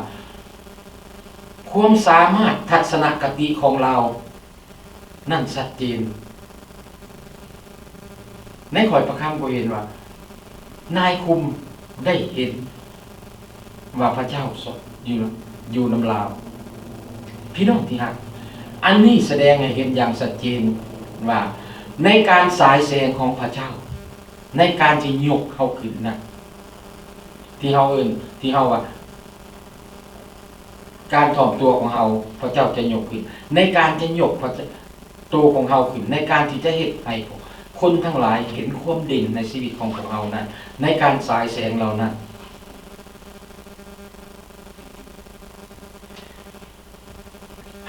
ຄວາມສາມາດ, ທັດສະນະຄະຕິຂອງລາວ ນັ້ນຊັດເຈນ. ໃນຂ້ອຍພະຄຳກໍເຫັນວ່າ ນາຍຄຸມໄດ້ເຫັນວ່າພະເຈົ້າຢູ່, ຢູ່ນຳລາວ. ພີ່ນ້ອງທີ່ຮັກ, ອັນນີ້ສະແດງໃຫ້ເຫັນຢ່າງຊັດເຈນວ່າ ໃນການສາຍແສງຂອງພະເຈົ້າ, ໃນການທີ່ຍົກເຮົາຂຶ້ນນະ, ທີ່ເຮົາເອີ້ນ, ທີ່ເຮົາວ່າ ການຖ່ອມຕົວຂອງເຮົາ, ພະເຈົ້າຈະຍົກຂຶ້ນ. ໃນການຈະຍົກພະເຈົ້າ, ໂຕຂອງເຮົາຂຶ້ນ, ໃນການທີ່ຈະເຮັດໃຫ້ຄົນທັງຫຼາຍເຫັນຄວາມເດັ່ນໃນຊີວິດຂອງພວກເຮົານັ້ນ, ໃນການສາຍແສງເຫຼົ່ານັ້ນ,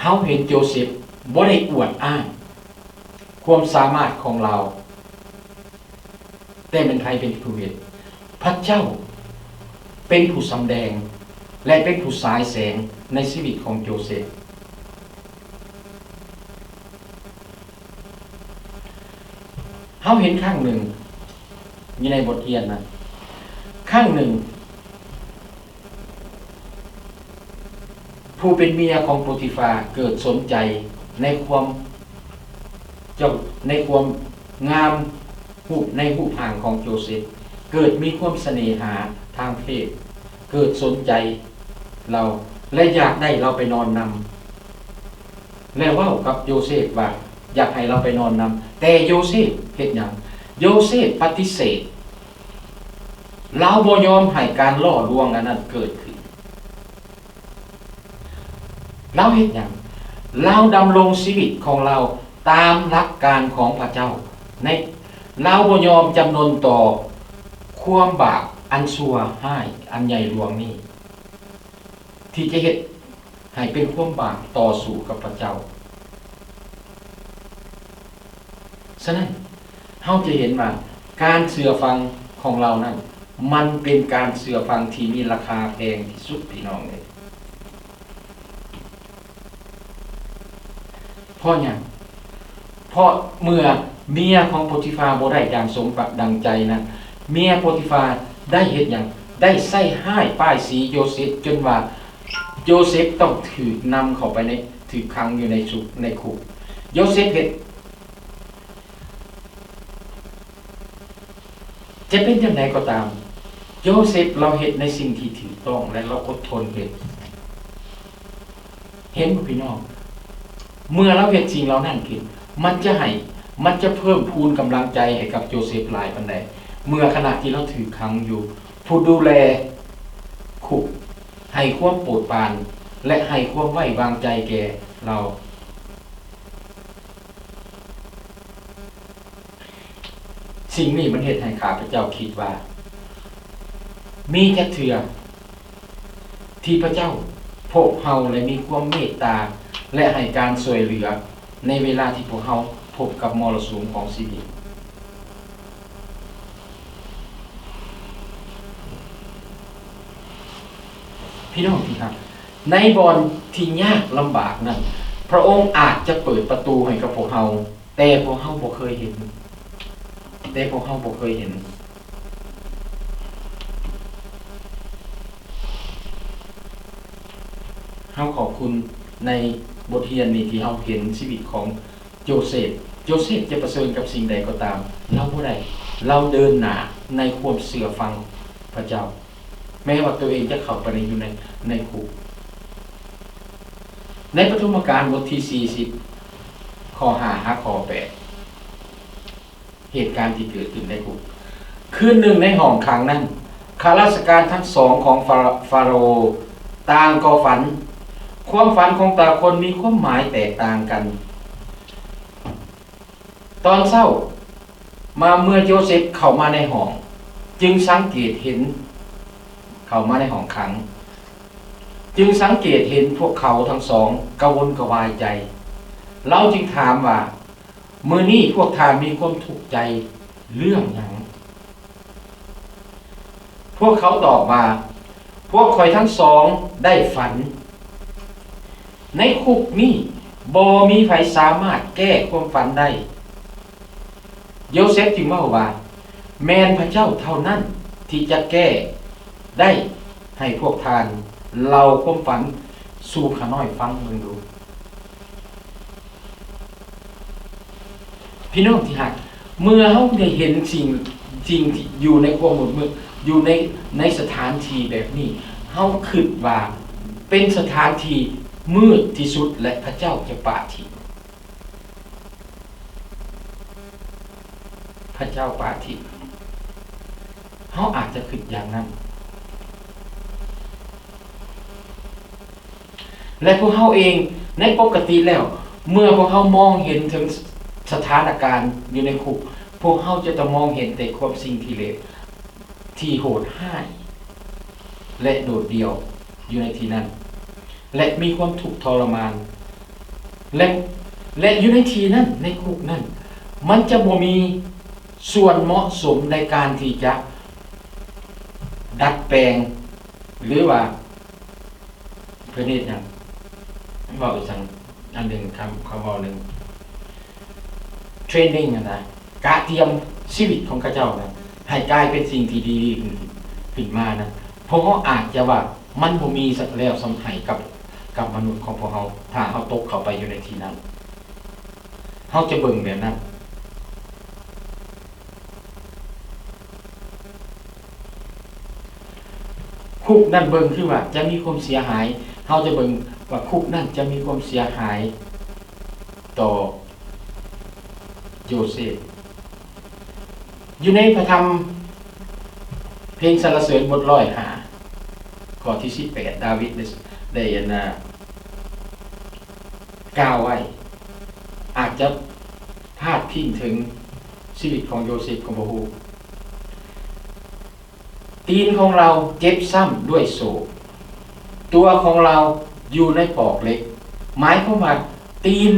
ເຮົາເຫັນໂຈເຊັບບໍ່ໄດ້ອວດອ້າງຄວາມສາມາດຂອງລາວ. ແຕ່ແມ່ນໃຜເປັນຜູ້ເຮັດ? ພະເຈົ້າ ເປັນຜູ້ສຳແດງ ແລະ ເປັນຜູ້ສາຍແສງໃນຊີວິດຂອງໂຈເຊັບ. ເຮົາເຫັນຄັ້ງໜຶ່ງຢູ່ໃນບົດຮຽນນັ້ນ, ຄັ້ງໜຶ່ງ ຜູ້ເປັນເມຍຂອງໂປຕິຟາເກີດສົນໃຈໃນຄວາມ ເຈົ້າ ໃນຄວາມງາມຮູບ ໃນຮູບຮ່າງຂອງໂຈເຊັບ, ເກີດມີຄວາມສະເໜຫາທາງເພດ, ເກີດສົນໃຈລາວ ແລະ ຢາກໄດ້ລາວໄປນອນນຳ ແລະ ເວົ້າກັບໂຢເຊບວ່າຢາກໃຫ້ລາວໄປນອນນຳ, ແຕ່ໂຢເຊບເຮັດຫຍັງ? ໂຢເຊບປະຕິເສດ, ລາວບໍ່ຍອມໃຫ້ການຫຼໍ່ລວງອັນນັ້ນເກີດຂຶ້ນ. ລາວເຮັດຫຍັງ? ລາວດຳລົງຊີວິດຂອງລາວຕາມຫຼັກການຂອງພະເຈົ້າ, ໃນ ລາວບໍ່ຍອມຈຳນົນຕໍ່ຄວາມບາບອັນຊົ່ວຮ້າຍອັນໃຫຍ່ຫຼວງນີ້ ທີ່ຈະເຮັດໃຫ້ເປັນຄວາມບາບຕໍ່ສູ້ກັບພະເຈົ້າ. ສະນັ້ນ, ເຮົາຈະເຫັນວ່າການເຊື່ອຟັງຂອງລາວນັ້ນ ມັນເປັນການເຊື່ອຟັງທີ່ມີລາຄາແພງທີ່ສຸດ, ພີ່ນ້ອງເອີຍ. ເພາະຫຍັງ? ເພາະເມື່ອເມຍຂອງໂປຕິຟາບໍ່ໄດ້ດັ່ງສົມປະ ດັ່ງໃຈນັ້ນ, ເມຍໂປຕິຟາໄດ້ເຮັດຫຍັງ? ໄດ້ໃສ່ຮ້າຍປ້າຍສີໂຢເຊບ ຈົນວ່າໂຢເຊບຕ້ອງຖືກນຳເຂົ້າໄປໃນ ຖືກຂັງຢູ່ໃນຄຸກ, ໃນຄຸກ. ໂຢເຊບເຮັດ ຈະເປັນຈັ່ງໃດກໍຕາມ, ໂຢເຊບລາວເຮັດໃນສິ່ງທີ່ຖືກຕ້ອງ ແລະ ລາວອົດທົນເຮັດ. ເຫັນບໍ່ພີ່ນ້ອງ? ເມື່ອລາວເຮັດສິ່ງເຫຼົ່ານັ້ນຂຶ້ນ, ມັນຈະໃຫ້, ມັນຈະເພີ່ມພູນກຳລັງໃຈໃຫ້ກັບໂຢເຊບຫຼາຍປານໃດ? ເມື່ອຂະນະທີ່ລາວຖືກຂັງຢູ່, ຜູ້ດູແລຄຸກໃຫ້ຄວາມໂປດປານ ແລະ ໃຫ້ຄວາມໄວ້ວາງໃຈແກ່ລາວ. ສິ່ງນີ້ມັນເຮັດໃຫ້ຂ້າພະເຈົ້າຄິດວ່າ ມີຈັກເທື່ອທີ່ພະເຈົ້າພົບເຮົາ ແລະ ມີຄວາມເມດຕາ ແລະ ໃຫ້ການຊ່ວຍເຫຼືອໃນເວລາທີ່ພວກເຮົາພົບກັບມໍລະສຸມຂອງຊີວິດ? ພີ່ນ້ອງທີ່ຮັກ, ໃນບ່ອນທີ່ຍາກລຳບາກນັ້ນ, ພະອົງອາດຈະເປີດປະຕູໃຫ້ກັບພວກເຮົາ, ແຕ່ພວກເຮົາບໍ່ເຄີຍເຫັນ, ແຕ່ພວກເຮົາບໍ່ເຄີຍເຫັນ. ເຮົາຂອບຄຸນໃນບົດຮຽນນີ້ທີ່ເຮົາເຫັນຊີວິດຂອງໂຈເຊບ. ໂຈເຊບຈະປະເຊີນກັບສິ່ງໃດກໍຕາມ, ລາວບໍ່ໄດ້, ລາວເດີນໜ້າໃນຄວາມເຊື່ອຟັງພະເຈົ້າ. ແມ້ວ່າຕົວເອງຈະເຂົ້າໄປໃນ ຢູ່ໃນ ໃນຄຸກ. ໃນປະຖົມມະການບົດທີສີ່ສິບ ຂໍ້ຫ້າຫາຂໍ້ແປດ ເຫດການທີ່ເກີດຂຶ້ນໃນຄຸກ. ຄືນໜຶ່ງໃນຫ້ອງຂັງນັ້ນ, ຂ້າລາຊະການທັງສອງຂອງຟາ ຟາໂຣຕ່າງກໍຝັນ. ຄວາມຝັນຂອງແຕ່ລະຄົນມີຄວາມໝາຍແຕກຕ່າງກັນ. ຕອນເຊົ້າມາເມື່ອໂຈເຊັບເຂົ້າມາໃນຫ້ອງ, ຈຶ່ງສັງເກດເຫັນ, ເຂົ້າມາໃນຫ້ອງຂັງ, ຈຶ່ງສັງເກດເຫັນພວກເຂົາທັງສອງກະວົນກະວາຍໃຈ. ລາວຈຶ່ງຖາມວ່າ, ມື້ນີ້ພວກທ່ານມີຄວາມທຸກໃຈເລື່ອງຫຍັງ? ພວກເຂົາຕອບວ່າ, ພວກຂ້ອຍທັງສອງໄດ້ຝັນ. ໃນຄຸກນີ້ບໍ່ມີໃຜສາມາດແກ້ຄວາມຝັນໄດ້. ໂຢເຊັບຈຶ່ງເວົ້າວ່າ, ແມ່ນພະເຈົ້າເທົ່ານັ້ນທີ່ຈະແກ້ໄດ້ໃຫ້ພວກທ່ານເລົ່າຄວາມຝັນສູ່ຂ້ານ້ອຍຟັງເບິ່ງດູ. ພີ່ນ້ອງທີ່ຮັກ, ເມື່ອເຮົາໄດ້ເຫັນສິ່ງ, ສິ່ງທີ່ຢູ່ໃນຄວາມມືດ, ຢູ່ໃນ, ໃນສະຖານທີ່ແບບນີ້, ເຮົາຄິດວ່າເປັນສະຖານທີ່ມືດທີ່ສຸດ ແລະ ພະເຈົ້າຈະປະຖິ້ມ, ພະເຈົ້າປະຖິ້ມ. ເຮົາອາດຈະຄິດຢ່າງນັ້ນ. ແລະ ພວກເຮົາເອງ, ໃນປົກກະຕິແລ້ວ, ເມື່ອພວກເຮົາມອງເຫັນເຖິງສະຖານະການຢູ່ໃນຄຸກ, ພວກເຮົາຈະຕ້ອງມອງເຫັນແຕ່ຄວາມສິ່ງທີ່ເລວ, ທີ່ໂຫດຮ້າຍ ແລະ ໂດດດ່ຽວຢູ່ໃນທີ່ນັ້ນ, ແລະ ມີຄວາມທຸກທໍລະມານ, ແລະ ແລະ ຢູ່ໃນທີ່ນັ້ນ, ໃນຄຸກນັ້ນ, ມັນຈະບໍ່ມີສ່ວນເໝາະສົມໃນການທີ່ຈະ ດັດແປງ ຫຼືວ່າເພິ່ນເຮັດຫຍັງ ເວົ້າອີ່ຫຍັງອັນໜຶ່ງ ຄຳ ຄຳເວົ້າໜຶ່ງ ເທຣນນິງຫັ້ນນະ ກະຕຽມຊີວິດຂອງເຂົາເຈົ້ານະ ໃຫ້ກາຍເປັນສິ່ງທີ່ດີຂຶ້ນ ຂຶ້ນມານະ. ພວກເຮົາອາດຈະວ່າມັນບໍ່ມີແລ້ວສ່ຳໃຫ້ກັບ ກັບມະນຸດຂອງພວກເຮົາ ຖ້າເຮົາຕົກເຂົ້າໄປຢູ່ໃນທີ່ນັ້ນ ເຮົາຈະເບິ່ງແບບນັ້ນ. ຄຸກນັ້ນເບິ່ງຄືວ່າຈະມີຄວາມເສຍຫາຍ, ເຮົາຈະເບິ່ງວ່າຄຸກນັ້ນຈະມີຄວາມເສຍຫາຍຕໍ່ໂຢເຊບ. ຢູ່ໃນພະທຳເພງສັນລະເສີນບົດຮ້ອຍຫ້າ ຂໍ້ທີສິບແປດ ດາວິດໄດ້ ໄດ້ ອັນນ່າ ກ່າວໄວ້ ອາດຈະພາດພິງເຖິງຊີວິດຂອງໂຢເຊບກໍບໍ່ຮູ້. ຕີນຂອງລາວເຈັບຊ້ຳດ້ວຍໂສ້, ຕົວຂອງລາວຢູ່ໃນປອກເຫຼັກ, ໝາຍຄວາມວ່າຕີນ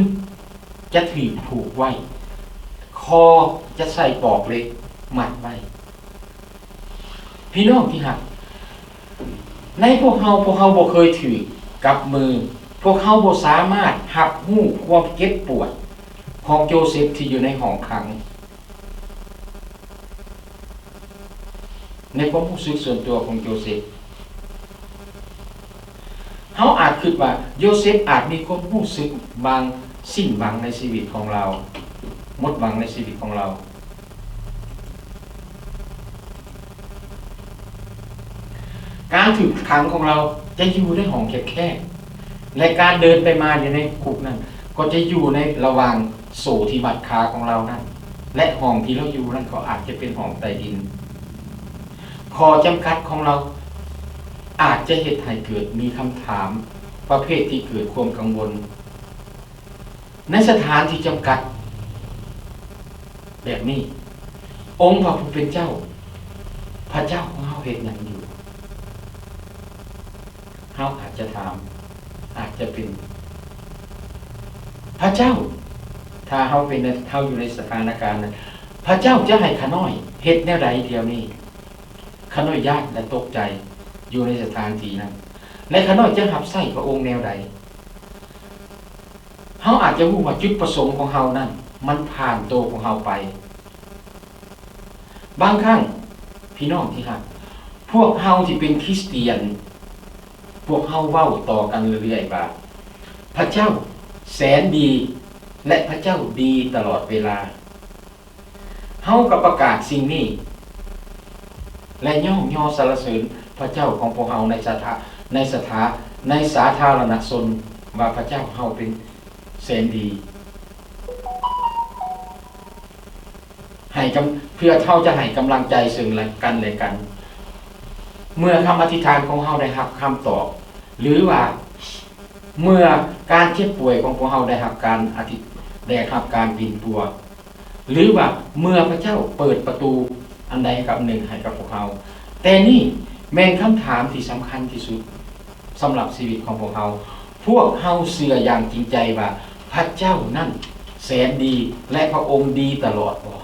ຈະຖືກຜູກໄວ້, ຄໍຈະໃສ່ປອກເຫຼັກມັດໄວ້. ພີ່ນ້ອງທີ່ຮັກ, ໃນພວກເຮົາ, ພວກເຮົາບໍ່ເຄີຍຖືກກັບມື, ພວກເຮົາບໍ່ສາມາດຮັບຮູ້ຄວາມເຈັບປວດຂອງໂຈເຊັບທີ່ຢູ່ໃນຫ້ອງຂັງ. ໃນຄວາມຮູ້ສຶກສ່ວນຕົວຂອງໂຈເຊັບ, ເຮົາອາດຄິດວ່າໂຢເຊັບອາດມີຄວາມຮູ້ສຶກບາງ ສິ້ນຫວັງໃນຊີວິດຂອງລາວ, ໝົດຫວັງໃນຊີວິດຂອງລາວ. ການຖືກຂັງຂອງລາວຈະຢູ່ໃນຫ້ອງແຄບໆ ແລະ ການເດີນໄປມາຢູ່ໃນຄຸກນັ້ນ ກໍຈະຢູ່ໃນລະຫວ່າງໂສ້ທີ່ມັດຂາຂອງລາວນັ້ນ ແລະ ຫ້ອງທີ່ລາວຢູ່ນັ້ນກໍອາດຈະເປັນຫ້ອງໃຕ້ດິນ. ຂໍ້ຈຳກັດຂອງລາວອາດຈະເຮັດໃຫ້ເກີດມີຄຳຖາມປະເພດທີ່ເກີດຄວາມກັງວົນ. ໃນສະຖານທີ່ຈຳກັດແບບນີ້, ອົງພະຜູ້ເປັນເຈົ້າ, ພະເຈົ້າຂອງເຮົາເຮັດຫຍັງຢູ່? ເຮົາອາດຈະຖາມ, ອາດຈະເປັນ, ພະເຈົ້າ, ຖ້າເຮົາເປັນ, ເຮົາຢູ່ໃນສະຖານະການນັ້ນ, ພະເຈົ້າຈະໃຫ້ຂ້ານ້ອຍເຮັດແນວໃດດຽວນີ້? ຂ້ານ້ອຍຢ້ານ ແລະ ຕົກໃຈຢູ່ໃນສະຖານທີ່ນັ້ນ, ແລະ ຂ້ານ້ອຍຈະຮັບໃຊ້ພະອົງແນວໃດ? ເຮົາອາດຈະຮູ້ວ່າຈຸດປະສົງຂອງເຮົານັ້ນ ມັນຜ່ານໂຕຂອງເຮົາໄປ. ບາງຄັ້ງ, ພີ່ນ້ອງທີ່ຮັກ, ພວກເຮົາທີ່ເປັນຄຣິສຕຽນ, ພວກເຮົາເວົ້າຕໍ່ກັນເລື້ອຍໆວ່າ, ພະເຈົ້າແສນດີ ແລະ ພະເຈົ້າດີຕະຫຼອດເວລາ. ເຮົາກໍປະກາດສິ່ງນີ້ ແລະ ຍ້ອງຍໍສັນລະເສີນພະເຈົ້າຂອງພວກເຮົາໃນສະຖາ ໃນສະຖາ ໃນສາທາລະນະຊົນວ່າພະເຈົ້າເຮົາເປັນແສນດີ ໃຫ້ກຳ ເພື່ອເຮົາຈະໃຫ້ກຳລັງໃຈເຊິ່ງກັນ ແລະ ກັນ. ເມື່ອຄຳອະທິຖານຂອງເຮົາໄດ້ຮັບຄຳຕອບ ຫຼືວ່າ ເມື່ອການເຈັບປ່ວຍຂອງພວກເຮົາໄດ້ຮັບການອະທິ ໄດ້ຮັບການປິ່ນປົວ ຫຼືວ່າເມື່ອພະເຈົ້າເປີດປະຕູອັນໃດກັບໜຶ່ງໃຫ້ກັບພວກເຮົາ. ແຕ່ນີ້ແມ່ນຄຳຖາມທີ່ສຳຄັນທີ່ສຸດສຳລັບຊີວິດຂອງພວກເຮົາ. ພວກເຮົາເຊື່ອຢ່າງຈິງໃຈວ່າພະເຈົ້ານັ້ນແສນດີ ແລະ ພະອົງດີຕະຫຼອດບໍ່?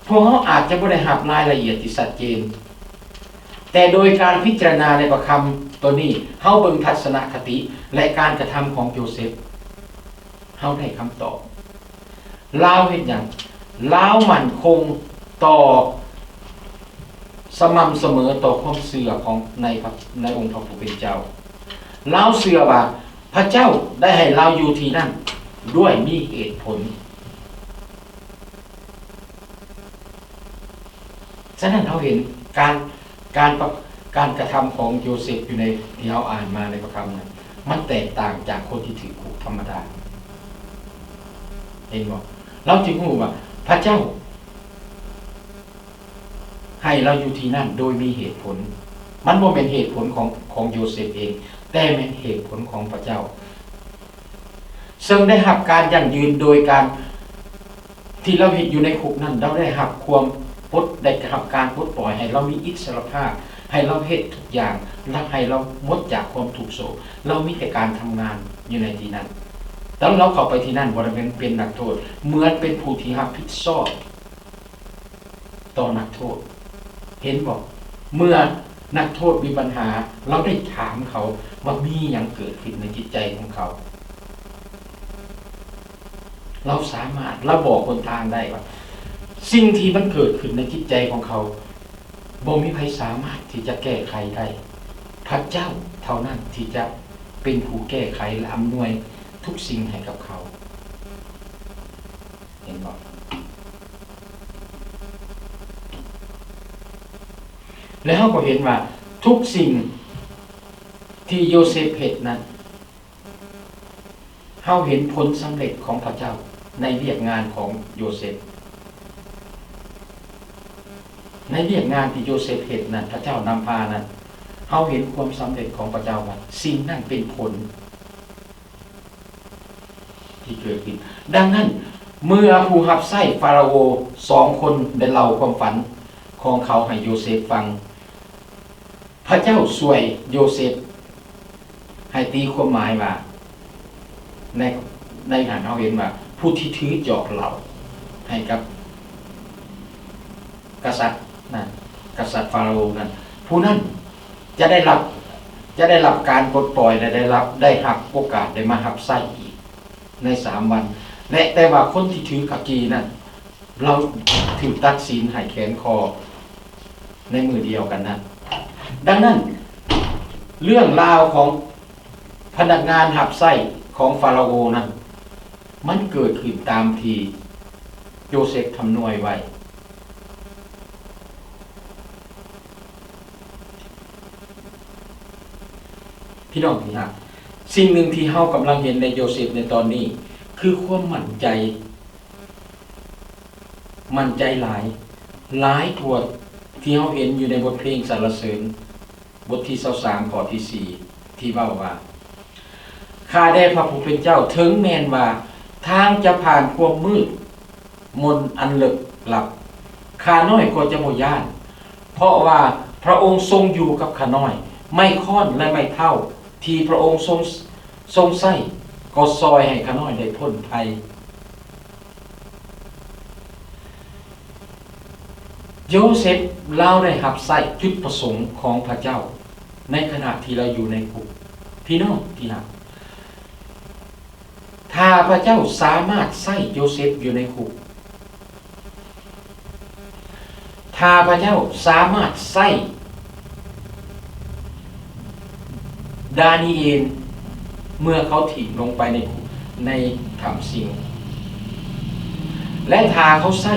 ພວກເຮົາອາດຈະບໍ່ໄດ້ຮັບລາຍລະອຽດທີ່ຊັດເຈນ, ແຕ່ໂດຍການພິຈາລະນາໃນພະຄຳໂຕນີ້, ເຮົາເບິ່ງທັດສະນະຄະຕິ ແລະ ການກະທຳຂອງໂຈເຊັບ, ເຮົາໄດ້ຄຳຕອບ. ລາວເຮັດຫຍັງ? ລາວໝັ້ນຄົງຕໍ່ ສະໝ່ຳສະເໝີຕໍ່ຄວາມເຊື່ອຂອງ ໃນພະ ໃນອົງພະຜູ້ເປັນເຈົ້າ. ລາວເຊື່ອວ່າພະເຈົ້າໄດ້ໃຫ້ລາວຢູ່ທີ່ນັ້ນດ້ວຍມີເຫດຜົນ. ສະນັ້ນເຮົາເຫັນການ ການປະ ການກະທຳຂອງໂຢເຊັບຢູ່ໃນທີ່ເຮົາອ່ານມາໃນພະຄຳນັ້ນ ມັນແຕກຕ່າງຈາກຄົນທີ່ຖືກຄຸກທຳມະດາ. ເຫັນບໍ່? ລາວຈຶ່ງຮູ້ວ່າພະເຈົ້າ ໃຫ້ລາວຢູ່ທີ່ນັ້ນໂດຍມີເຫດຜົນ. ມັນບໍ່ແມ່ນເຫດຜົນຂອງ ຂອງໂຢເຊັບເອງ, ແຕ່ແມ່ນເຫດຜົນຂອງພະເຈົ້າ. ເຊິ່ງໄດ້ຮັບການຢັ້ງຢືນໂດຍການທີ່ລາວເຮັດຢູ່ໃນຄຸກນັ້ນ, ລາວໄດ້ຮັບຄວາມປົດ, ໄດ້ຮັບການປົດປ່ອຍ, ໃຫ້ລາວມີອິດສະຫຼະພາບ, ໃຫ້ລາວເຮັດທຸກຢ່າງ, ແລະ ໃຫ້ລາວໝົດຈາກຄວາມທຸກໂສກ. ລາວມີແຕ່ການທຳງານຢູ່ໃນທີ່ນັ້ນ. ຕອນລາວເຂົ້າໄປທີ່ນັ້ນ, ບໍ່ໄດ້ເປັນ, ເປັນນັກໂທດ, ເໝືອນເປັນຜູ້ທີ່ຮັບຜິດຊອບ. ຕໍ່ນັກໂທດ. ເຫັນບໍ່? ເມື່ອນັກໂທດມີບັນຫາ, ລາວໄດ້ຖາມເຂົາວ່າມີຫຍັງເກີດຂຶ້ນໃນຈິດໃຈຂອງເຂົາ. ລາວສາມາດ, ລາວບອກຫົນທາງໄດ້ວ່າ ສິ່ງທີ່ມັນເກີດຂຶ້ນໃນຈິດໃຈຂອງເຂົາ ບໍ່ມີໃຜສາມາດທີ່ຈະແກ້ໄຂໄດ້. ພະເຈົ້າເທົ່ານັ້ນທີ່ຈະເປັນຜູ້ແກ້ໄຂ ແລະ ອຳນວຍທຸກສິ່ງໃຫ້ກັບເຂົາ. ເຫັນບໍ່? ແລະ ເຮົາກໍເຫັນວ່າທຸກສິ່ງທີ່ໂຢເຊັບເຮັດນັ້ນ ເຮົາເຫັນຜົນສຳເລັດຂອງພະເຈົ້າໃນວຽກງານຂອງໂຢເຊັບ. ໃນວຽກງານທີ່ໂຢເຊັບເຮັດນັ້ນ, ພະເຈົ້ານຳພານັ້ນ, ເຮົາເຫັນຄວາມສຳເລັດຂອງພະເຈົ້າວ່າ ສິ່ງນັ້ນເປັນຜົນທີ່ເກີດຂຶ້ນ. ດັ່ງນັ້ນ, ເມື່ອຜູ້ຮັບໃຊ້ຟາໂຣໂອສອງຄົນໄດ້ເລົ່າຄວາມຝັນຂອງເຂົາໃຫ້ໂຢເຊັບຟັງ, ພະເຈົ້າຊ່ວຍໂຢເຊັບໃຫ້ຕີຄວາມໝາຍວ່າ ໃນ ໃນຫັ້ນເຮົາເຫັນວ່າ ຜູ້ທີ່ຖືຈອກເຫຼົ້າໃຫ້ກັບກະສັດນັ້ນ, ກະສັດຟາໂຣຫັ້ນ, ຜູ້ນັ້ນຈະໄດ້ຮັບ, ຈະໄດ້ຮັບການປົດປ່ອຍ ແລະ ໄດ້ຮັບ, ໄດ້ຮັບໂອກາດໄດ້ມາຮັບໃຊ້ອີກໃນສາມວັນ. ແລະ ແຕ່ວ່າຄົນທີ່ຖືຂະກີ້ນັ້ນ ລາວຖືກຕັດສິນໃຫ້ແຂວນຄໍໃນມື້ດຽວກັນນັ້ນ. ດັ່ງນັ້ນ, ເລື່ອງລາວຂອງພະນັກງານຮັບໃຊ້ຂອງຟາໂຣໂອນັ້ນ ມັນເກີດຂຶ້ນຕາມທີ່ໂຢເຊັບທຳນວຍໄວ້. ພີ່ນ້ອງທີ່ຮັກ, ສິ່ງໜຶ່ງທີ່ເຮົາກຳລັງເຫັນໃນໂຢເຊັບໃນຕອນນີ້ ຄືຄວາມໝັ້ນໃຈ, ໝັ້ນໃຈຫຼາຍ, ຫຼາຍກວ່າທີ່ເຮົາເຫັນຢູ່ໃນບົດເພງສັນລະເສີນ ບົດທີຊາວສາມ ຂໍ້ທີສີ່ ທີ່ເວົ້າວ່າ, ຂ້າແດ່ພະຜູ້ເປັນເຈົ້າ, ເຖິງແມ່ນວ່າທາງຈະຜ່ານຄວາມມືດມົນອັນເລິກລັບ, ຂ້ານ້ອຍກໍຈະບໍ່ຢ້ານ, ເພາະວ່າພະອົງຊົງຢູ່ກັບຂ້ານ້ອຍ, ໄມ້ຄ້ອນ ແລະ ໄມ້ເທົ້າທີ່ພະອົງຊົງ, ຊົງໃຊ້ ກໍຊ່ອຍໃຫ້ຂ້ານ້ອຍໄດ້ພົ້ນໄພ. ໂຢເຊັບລາວໄດ້ຮັບໃຊ້ຈຸດປະສົງຂອງພະເຈົ້າໃນຂະນະທີ່ລາວຢູ່ໃນຄຸກ. ພີ່ນ້ອງທີ່ຮັກ, ຖ້າພະເຈົ້າສາມາດໃຊ້ໂຢເຊັບຢູ່ໃນຄຸກ, ຖ້າພະເຈົ້າສາມາດໃຊ້ ດານີເອນ ເມື່ອເຂົາຖິ້ມລົງໄປໃນ ໃນຖ້ຳສິງ ແລະ ຖ້າເຂົາໃຊ້,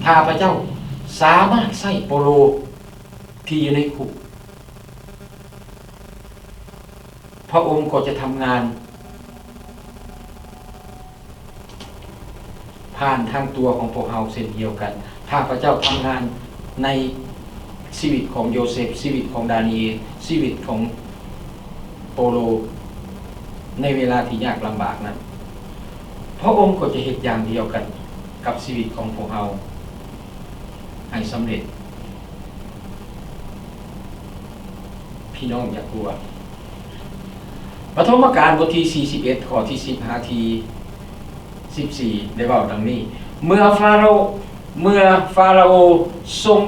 ຖ້າພະເຈົ້າສາມາດໃຊ້ເປາໂລທີ່ຢູ່ໃນຄຸກ, ພະອົງກໍຈະທຳງານ ຜ່ານທາງຕົວຂອງພວກເຮົາເຊັ່ນດຽວກັນ. ຖ້າພະເຈົ້າທຳງານໃນຊີວິດຂອງໂຢເຊັບ, ຊີວິດຂອງດານີເອນ, ຊີວິດຂອງໂປໂລ ໃນເວລາທີ່ຍາກລຳບາກນັ້ນ, ພະອົງກໍຈະເຮັດຢ່າງດຽວກັນກັບຊີວິດຂອງພວກເຮົາໃຫ້ສຳເລັດ. ພີ່ນ້ອງຢ່າກົວ. ປະຖົມມະການບົດທີສີ່ສິບເອັດ ຂໍ້ທີສິບຫາທີສິບສີ່ ໄດ້ເວົ້າດັ່ງນີ້, ເມື່ອຟາໂຣ, ເມື່ອຟາໂຣໂອຊົງ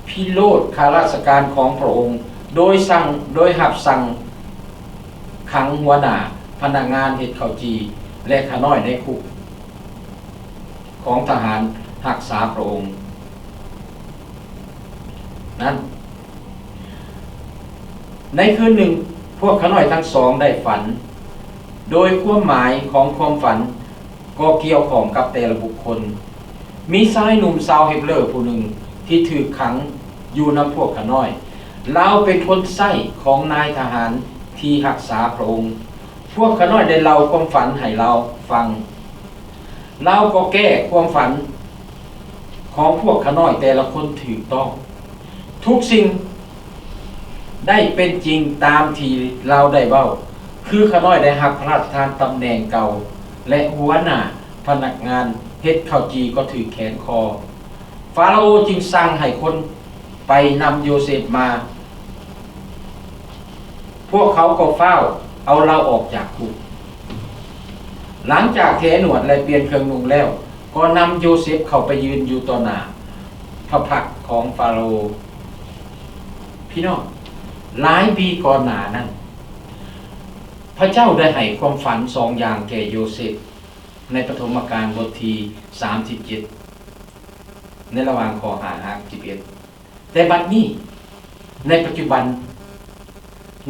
ພິໂລດຂ້າລາຊະການຂອງພະອົງ ໂດຍສັ່ງ, ໂດຍຮັບສັ່ງຂັງຫົວໜ້າພະນັກງານເຮັດເຂົ້າຈີ່ ແລະ ຂ້ານ້ອຍໃນຄຸກ ຂອງທະຫານຮັກສາພະອົງນັ້ນ. ໃນຄືນໜຶ່ງ, ພວກຂ້ານ້ອຍທັງສອງໄດ້ຝັນ, ໂດຍຄວາມໝາຍຂອງຄວາມຝັນກໍກ່ຽວຂ້ອງກັບແຕ່ລະບຸກຄົນ. ມີຊາຍໜຸ່ມຊາວເຮັບເລີຜູ້ໜຶ່ງທີ່ຖືກຂັງຢູ່ນຳພວກຂ້ານ້ອຍ. ລາວເປັນຄົນໃຊ້ຂອງນາຍທະຫານທີ່ຮັກສາພະອົງ. ພວກຂ້ານ້ອຍໄດ້ເລົ່າຄວາມຝັນໃຫ້ລາວຟັງ. ລາວກໍແກ້ຄວາມຝັນຂອງພວກຂ້ານ້ອຍແຕ່ລະຄົນຖືກຕ້ອງ. ທຸກສິ່ງໄດ້ເປັນຈິງຕາມທີ່ລາວໄດ້ເວົ້າ, ຄືຂ້ານ້ອຍໄດ້ຮັບພະລາຊະທານຕຳແໜ່ງເກົ່າ ແລະ ຫົວໜ້າພະນັກງານເຮັດເຂົ້າຈີ່ກໍຖືກແຂວນຄໍ. ຟາໂຣໂອຈຶ່ງສັ່ງໃຫ້ຄົນໄປນຳໂຢເຊັບມາ. ພວກເຂົາກໍຟ້າວເອົາລາວອອກຈາກຄຸກ. ຫຼັງຈາກແຖໜວດ ແລະ ປ່ຽນເຄື່ອງນຸ່ງແລ້ວ, ກໍນຳໂຢເຊັບເຂົ້າໄປຢືນຢູ່ຕໍ່ໜ້າ ພະພັກຂອງຟາໂຣ. ພີ່ນ້ອງ, ຫຼາຍປີກ່ອນໜ້ານັ້ນ, ພະເຈົ້າໄດ້ໃຫ້ຄວາມຝັນສອງຢ່າງແກ່ໂຍເຊບ ໃນປະຖົມມະການບົດທີສາມສິບເຈັດ ໃນລະຫວ່າງຂໍ້ຫ້າຫາສິບເອັດ. ແຕ່ບັດນີ້, ໃນປັດຈຸບັນ,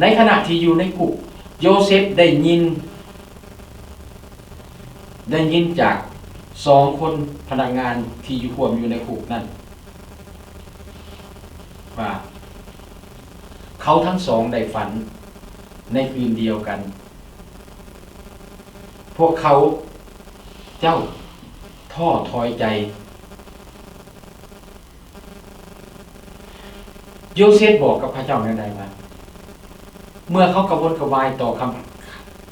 ໃນຂະນະທີ່ຢູ່ໃນຄຸກ, ໂຍເຊບໄດ້ຍິນ, ໄດ້ຍິນຈາກສອງຄົນພະນັກງານທີ່ຢູ່ ຮ່ວມຢູ່ໃນຄຸກນັ້ນວ່າ ເຂົາທັງສອງໄດ້ຝັນໃນຄືນດຽວກັນ. ພວກເຂົາເຈົ້າທໍ້ຖອຍໃຈ. ໂຍເຊບບອກກັບເຂົາເຈົ້າແນວໃດວ່າ ເມື່ອເຂົາກະວົນກະວາຍຕໍ່ຄຳ,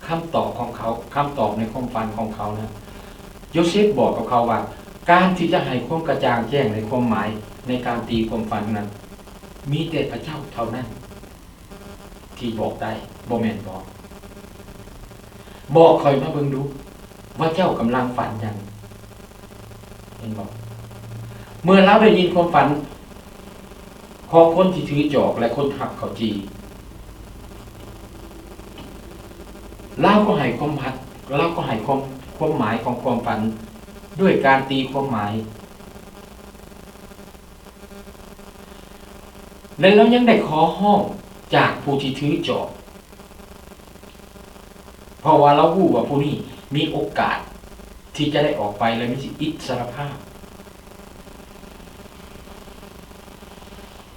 ຄຳຕອບຂອງເຂົາ, ຄຳຕອບໃນຄວາມຝັນຂອງເຂົານັ້ນ, ໂຍເຊບບອກກັບເຂົາວ່າ ການທີ່ຈະໃຫ້ຄວາມກະຈ່າງແຈ້ງໃນຄວາມໝາຍ, ໃນການຕີຄວາມຝັນນັ້ນ, ມີແຕ່ພະເຈົ້າເທົ່ານັ້ນ ທີ່ບອກໄດ້, ບໍ່ແມ່ນບໍ? ບອກຂ້ອຍມາເບິ່ງດູ ວ່າເຈົ້າກຳລັງຝັນຫຍັງ? ເຫັນບໍ່? ເມື່ອລາວໄດ້ຍິນຄວາມຝັນຂອງຄົນທີ່ຖືຈອກ ແລະ ຄົນຮັບເຂົ້າຈີ່, ລາວກໍໃຫ້ຄວາມຮັກ, ລາວກໍໃຫ້ຄວາມ, ຄວາມໝາຍຂອງຄວາມຝັນດ້ວຍການຕີຄວາມໝາຍ. ແລະ ລາວຍັງໄດ້ຂໍຮ້ອງຈາກຜູ້ທີ່ຖືຈອກ, ເພາະວ່າລາວຮູ້ວ່າຜູ້ນີ້ມີໂອກາດທີ່ຈະໄດ້ອອກໄປ ແລະ ມີອິດສະຫຼະພາບ.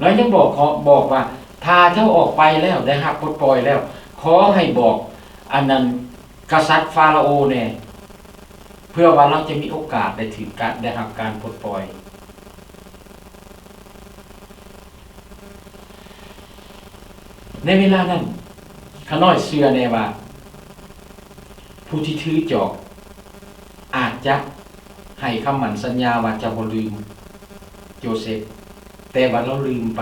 ລາວຍັງບອກ, ຂໍ, ບອກວ່າ ຖ້າເຈົ້າອອກໄປແລ້ວ ໄດ້ຮັບປົດປ່ອຍແລ້ວ, ຂໍໃຫ້ບອກ ອັນນັ້ນ ກະສັດຟາໂຣໂອແດ່, ເພື່ອວ່າລາວຈະມີໂອກາດໄດ້ຖືກການ, ໄດ້ຮັບການປົດປ່ອຍ. ໃນເວລານັ້ນ, ຂ້ານ້ອຍເຊື່ອແນ່ວ່າ ຜູ້ທີ່ຖືຈອກອາດຈະໃຫ້ຄຳໝັ້ນສັນຍາວ່າຈະບໍ່ລືມໂຢເຊັບ, ແຕ່ວ່າລາວລືມໄປ,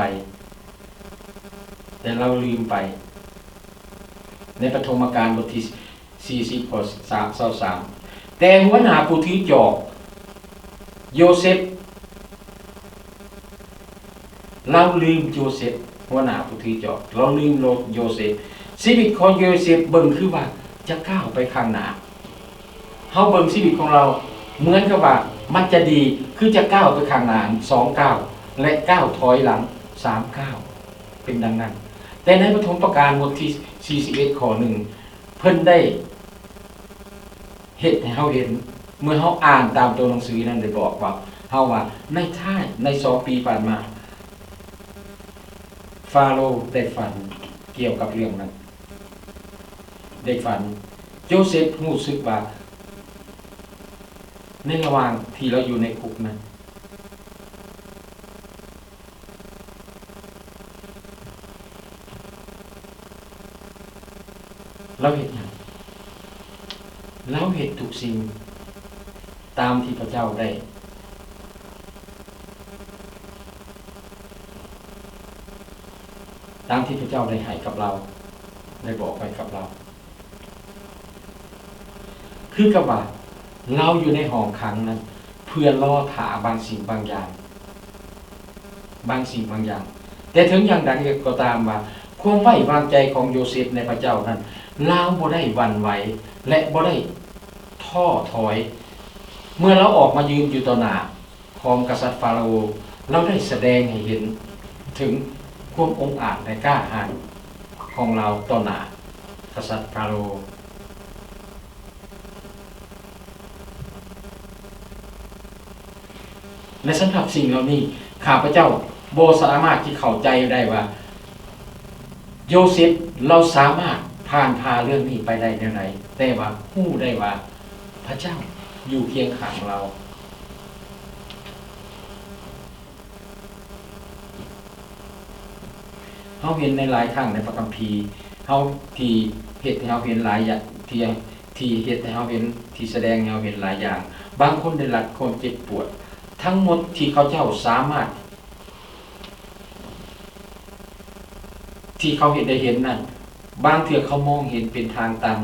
ແຕ່ລາວລືມໄປ. ໃນປະຖົມມະການບົດທີ ສີ່ສິບ ຂໍ້ຊາວສາມ ແຕ່ຫົວໜ້າຜູ້ຖືຈອກໂຢເຊັບ ລາວລືມໂຢເຊັບ, ຫົວໜ້າຜູ້ຖືຈອກ ລາວລືມໂຢເຊັບ. ຊີວິດຂອງໂຢເຊັບເບິ່ງຄືວ່າຈະກ້າວໄປຂ້າງໜ້າ. ເຮົາເບິ່ງຊີວິດຂອງລາວເໝືອນກັບວ່າມັນຈະດີ, ຄືຈະກ້າວໄປຂ້າງໜ້າສອງກ້າວ ແລະ ກ້າວຖອຍຫຼັງສາມກ້າວ, ເປັນດັ່ງນັ້ນ. ແຕ່ໃນປະຖົມປະການບົດທີ ສີ່ສິບເອັດ ຂໍ້ໜຶ່ງ ເພິ່ນໄດ້ ເຮັດໃຫ້ເຮົາເຫັນ, ເມື່ອເຮົາອ່ານຕາມຕົວໜັງສືນັ້ນໄດ້ບອກວ່າ ເຮົາວ່າໃນທ້າຍ ໃນສອງປີຜ່ານມາ ຟາໂຣໄດ້ຝັນກ່ຽວກັບເລື່ອງນັ້ນ, ໄດ້ຝັນ. ໂຢເຊັບຮູ້ສຶກວ່າ ໃນລະຫວ່າງທີ່ລາວຢູ່ໃນຄຸກນັ້ນ ລາວເຮັດຫຍັງ? ລາວເຮັດທຸກສິ່ງຕາມທີ່ພະເຈົ້າໄດ້, ຕາມທີ່ພະເຈົ້າໄດ້ໃຫ້ກັບລາວ, ໄດ້ບອກໄວ້ກັບລາວ. ຄືກັບວ່າລາວຢູ່ໃນຫ້ອງຂັງນັ້ນ ເພື່ອລໍຖ້າບາງສິ່ງບາງຢ່າງ, ບາງສິ່ງບາງຢ່າງ. ແຕ່ເຖິງຢ່າງໃດກໍຕາມວ່າ ຄວາມໄວ້ວາງໃຈຂອງໂຢເຊັບໃນພະເຈົ້ານັ້ນ ລາວບໍ່ໄດ້ຫວັ່ນໄຫວ ແລະ ບໍ່ໄດ້ທໍ້ຖອຍ. ເມື່ອລາວອອກມາຢືນຢູ່ຕໍ່ໜ້າ ຂອງກະສັດຟາໂຣ, ລາວໄດ້ສະແດງໃຫ້ເຫັນເຖິງຄວາມອົງອາດ ແລະ ກ້າຫານຂອງລາວຕໍ່ໜ້າກະສັດຟາໂຣ. ແລະ ສຳລັບສິ່ງເຫຼົ່ານີ້ ຂ້າພະເຈົ້າບໍ່ສາມາດທີ່ເຂົ້າໃຈໄດ້ວ່າ ໂຢເຊັບລາວສາມາດຜ່ານຜ່າເລື່ອງນີ້ໄປໄດ້ແນວໃດ, ແຕ່ວ່າຮູ້ໄດ້ວ່າພະເຈົ້າຢູ່ຄຽງຂ້າງລາວ. ເຮົາເຫັນໃນຫຼາຍຄັ້ງໃນພະຄຳພີ ເຮົາ ທີ່ເຮັດໃຫ້ເຮົາເຫັນຫຼາຍຢ່າງ ທີ່ ທີ່ເຮັດໃຫ້ເຮົາເຫັນ ທີ່ສະແດງໃຫ້ເຮົາເຫັນຫຼາຍຢ່າງ. ບາງຄົນໄດ້ຮັບຄວາມເຈັບປວດ. ທັງໝົດທີ່ເຂົາເຈົ້າສາມາດ ທີ່ເຂົາເຫັນ ໄດ້ເຫັນນັ້ນ, ບາງເທື່ອເຂົາມອງເຫັນເປັນທາງຕັນ.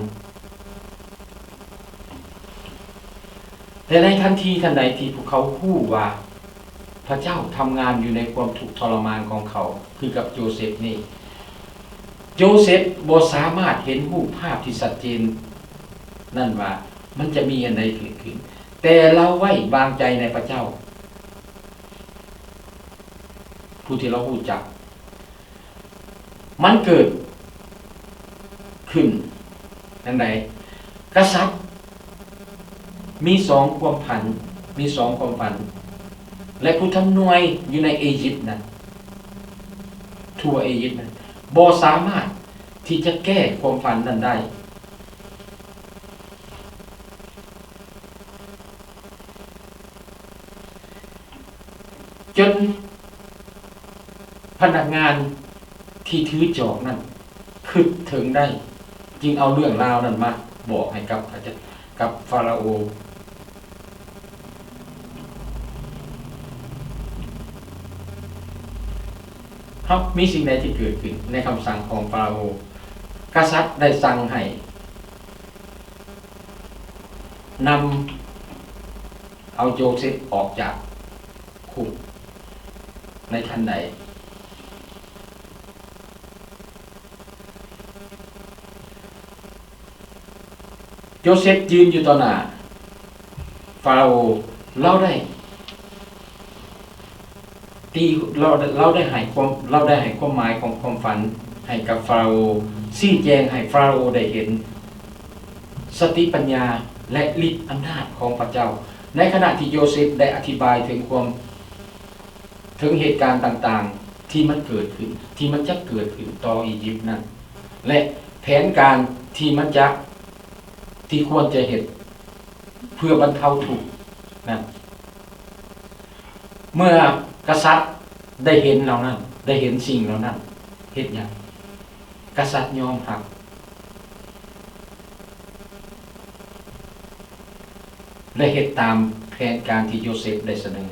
ແຕ່ໃນທັນທີທັນໃດທີ່ພວກເຂົາຮູ້ວ່າພ ພະເຈົ້າທຳງານຢູ່ໃນຄວາມທຸກທໍລະມານຂອງເຂົາ ຄືກັບໂຈເຊັບນີ້. ໂຈເຊັບບໍ່ສາມາດເຫັນຮູບພາບທີ່ຊັດເຈນນັ້ນວ່າມັນຈະມີອັນໃດເກີດຂຶ້ນ, ແຕ່ລາວໄວ້ວາງໃຈໃນພະເຈົ້າ ຜູ້ທີ່ລາວຮູ້ຈັກ. ມັນເກີດຂຶ້ນຈັ່ງໃດ? ກະສັດມີສອງຄວາມຝັນ, ມີສອງຄວາມຝັນ ແລະ ຜູ້ທຳນວຍຢູ່ໃນເອຢິບນັ້ນ, ທົ່ວເອຢິບນັ້ນ ບໍ່ສາມາດທີ່ຈະແກ້ຄວາມຝັນນັ້ນໄດ້. ຈົນພະນັກງານທີ່ຖືຈອກນັ້ນຄິດເຖິງໄດ້, ຈຶ່ງເອົາເລື່ອງລາວນັ້ນມາບອກໃຫ້ກັບພະເຈົ້າ, ກັບຟາໂຣໂອ. ເຮົາ ມີສິ່ງໃດທີ່ເກີດຂຶ້ນໃນຄຳສັ່ງຂອງຟາໂຣໂອ? ກະສັດໄດ້ສັ່ງໃຫ້ ນຳເອົາໂຈເຊັບອອກຈາກຄຸກໃນທັນໃດ. ໂຈເຊັບຢືນຢູ່ຕໍ່ໜ້າ ຟາໂຣໂອ, ລາວໄດ້ຕີ ລາວ ລາວໄດ້ໃຫ້ຄວາມ ລາວໄດ້ໃຫ້ຄວາມໝາຍຂອງຄວາມຝັນໃຫ້ກັບຟາໂຣໂອ, ຊີ້ແຈງໃຫ້ຟາໂຣໂອໄດ້ເຫັນສະຕິປັນຍາ ແລະ ລິດອຳນາດຂອງພະເຈົ້າ. ໃນຂະນະທີ່ໂຢເຊັບໄດ້ອະທິບາຍເຖິງຄວາມ ເຖິງເຫດການຕ່າງໆທີ່ມັນເກີດຂຶ້ນ, ທີ່ມັນຈະເກີດຂຶ້ນຕໍ່ອີຢິບນັ້ນ ແລະ ແຜນການທີ່ມັນຈະ ທີ່ຄວນຈະເຮັດເພື່ອບັນເທົາທຸກນັ້ນ. ເມື່ອກະສັດໄດ້ເຫັນເຫຼົ່ານັ້ນ, ໄດ້ເຫັນສິ່ງເຫຼົ່ານັ້ນ, ເຮັດຫຍັງ? ກະສັດຍອມຮັບ ແລະ ເຮັດຕາມແຜນການທີ່ໂຢເຊັບໄດ້ສະເໜີ.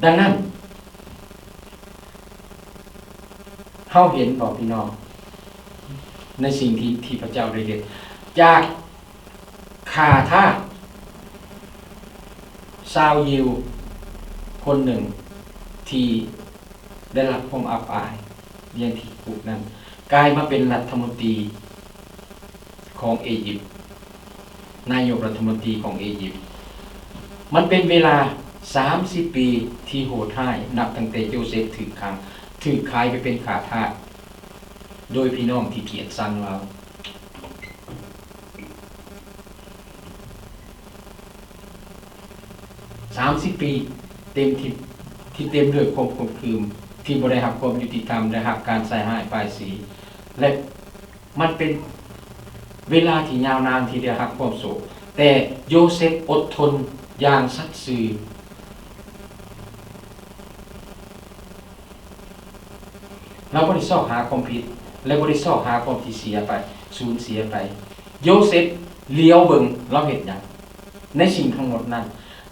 ດັ່ງນັ້ນ, ເຮົາເຫັນບໍ່ ພີ່ນ້ອງ, ໃນສິ່ງທີ່ ທີ່ພະເຈົ້າໄດ້ເຮັດ? ຈາກຂ້າທາດຊາວຢິວຄົນໜຶ່ງທີ່ໄດ້ຮັບຄວາມອັບອາຍ ຢູ່ໃນທີ່ຄຸກນັ້ນ ກາຍມາເປັນລັດຖະມົນຕີຂອງເອຢິບ, ນາຍົກລັດຖະມົນຕີຂອງເອຢິບ. ມັນເປັນເວລາສາມສິບປີທີ່ໂຫດຮ້າຍ ນັບຕັ້ງແຕ່ໂຢເຊັບຖືກຂັງ, ຖືກຂາຍໄປເປັນຂ້າທາດ ໂດຍພີ່ນ້ອງທີ່ກຽດຊັງລາວ. ສາມສິບປີເຕັມທີ່ ທີ່ເຕັມດ້ວຍຄວາມຂົມຂືມ, ທີ່ບໍ່ໄດ້ຮັບຄວາມຍຸຕິທຳ, ໄດ້ຮັບການໃສ່ຮ້າຍປ້າຍສີ ແລະ ມັນເປັນເວລາທີ່ຍາວນານທີ່ໄດ້ຮັບຄວາມໂສກ, ແຕ່ໂຢເຊັບອົດທົນຢ່າງສັດຊື່. ລາວບໍ່ໄດ້ຊອກຫາຄວາມຜິດ ແລະ ບໍ່ໄດ້ຊອກຫາຄວາມທີ່ເສຍໄປ, ສູນເສຍໄປ. ໂຢເຊັບຫຼຽວເບິ່ງ, ລາວເຮັດຫຍັງ? ໃນສິ່ງທັງໝົດນັ້ນ,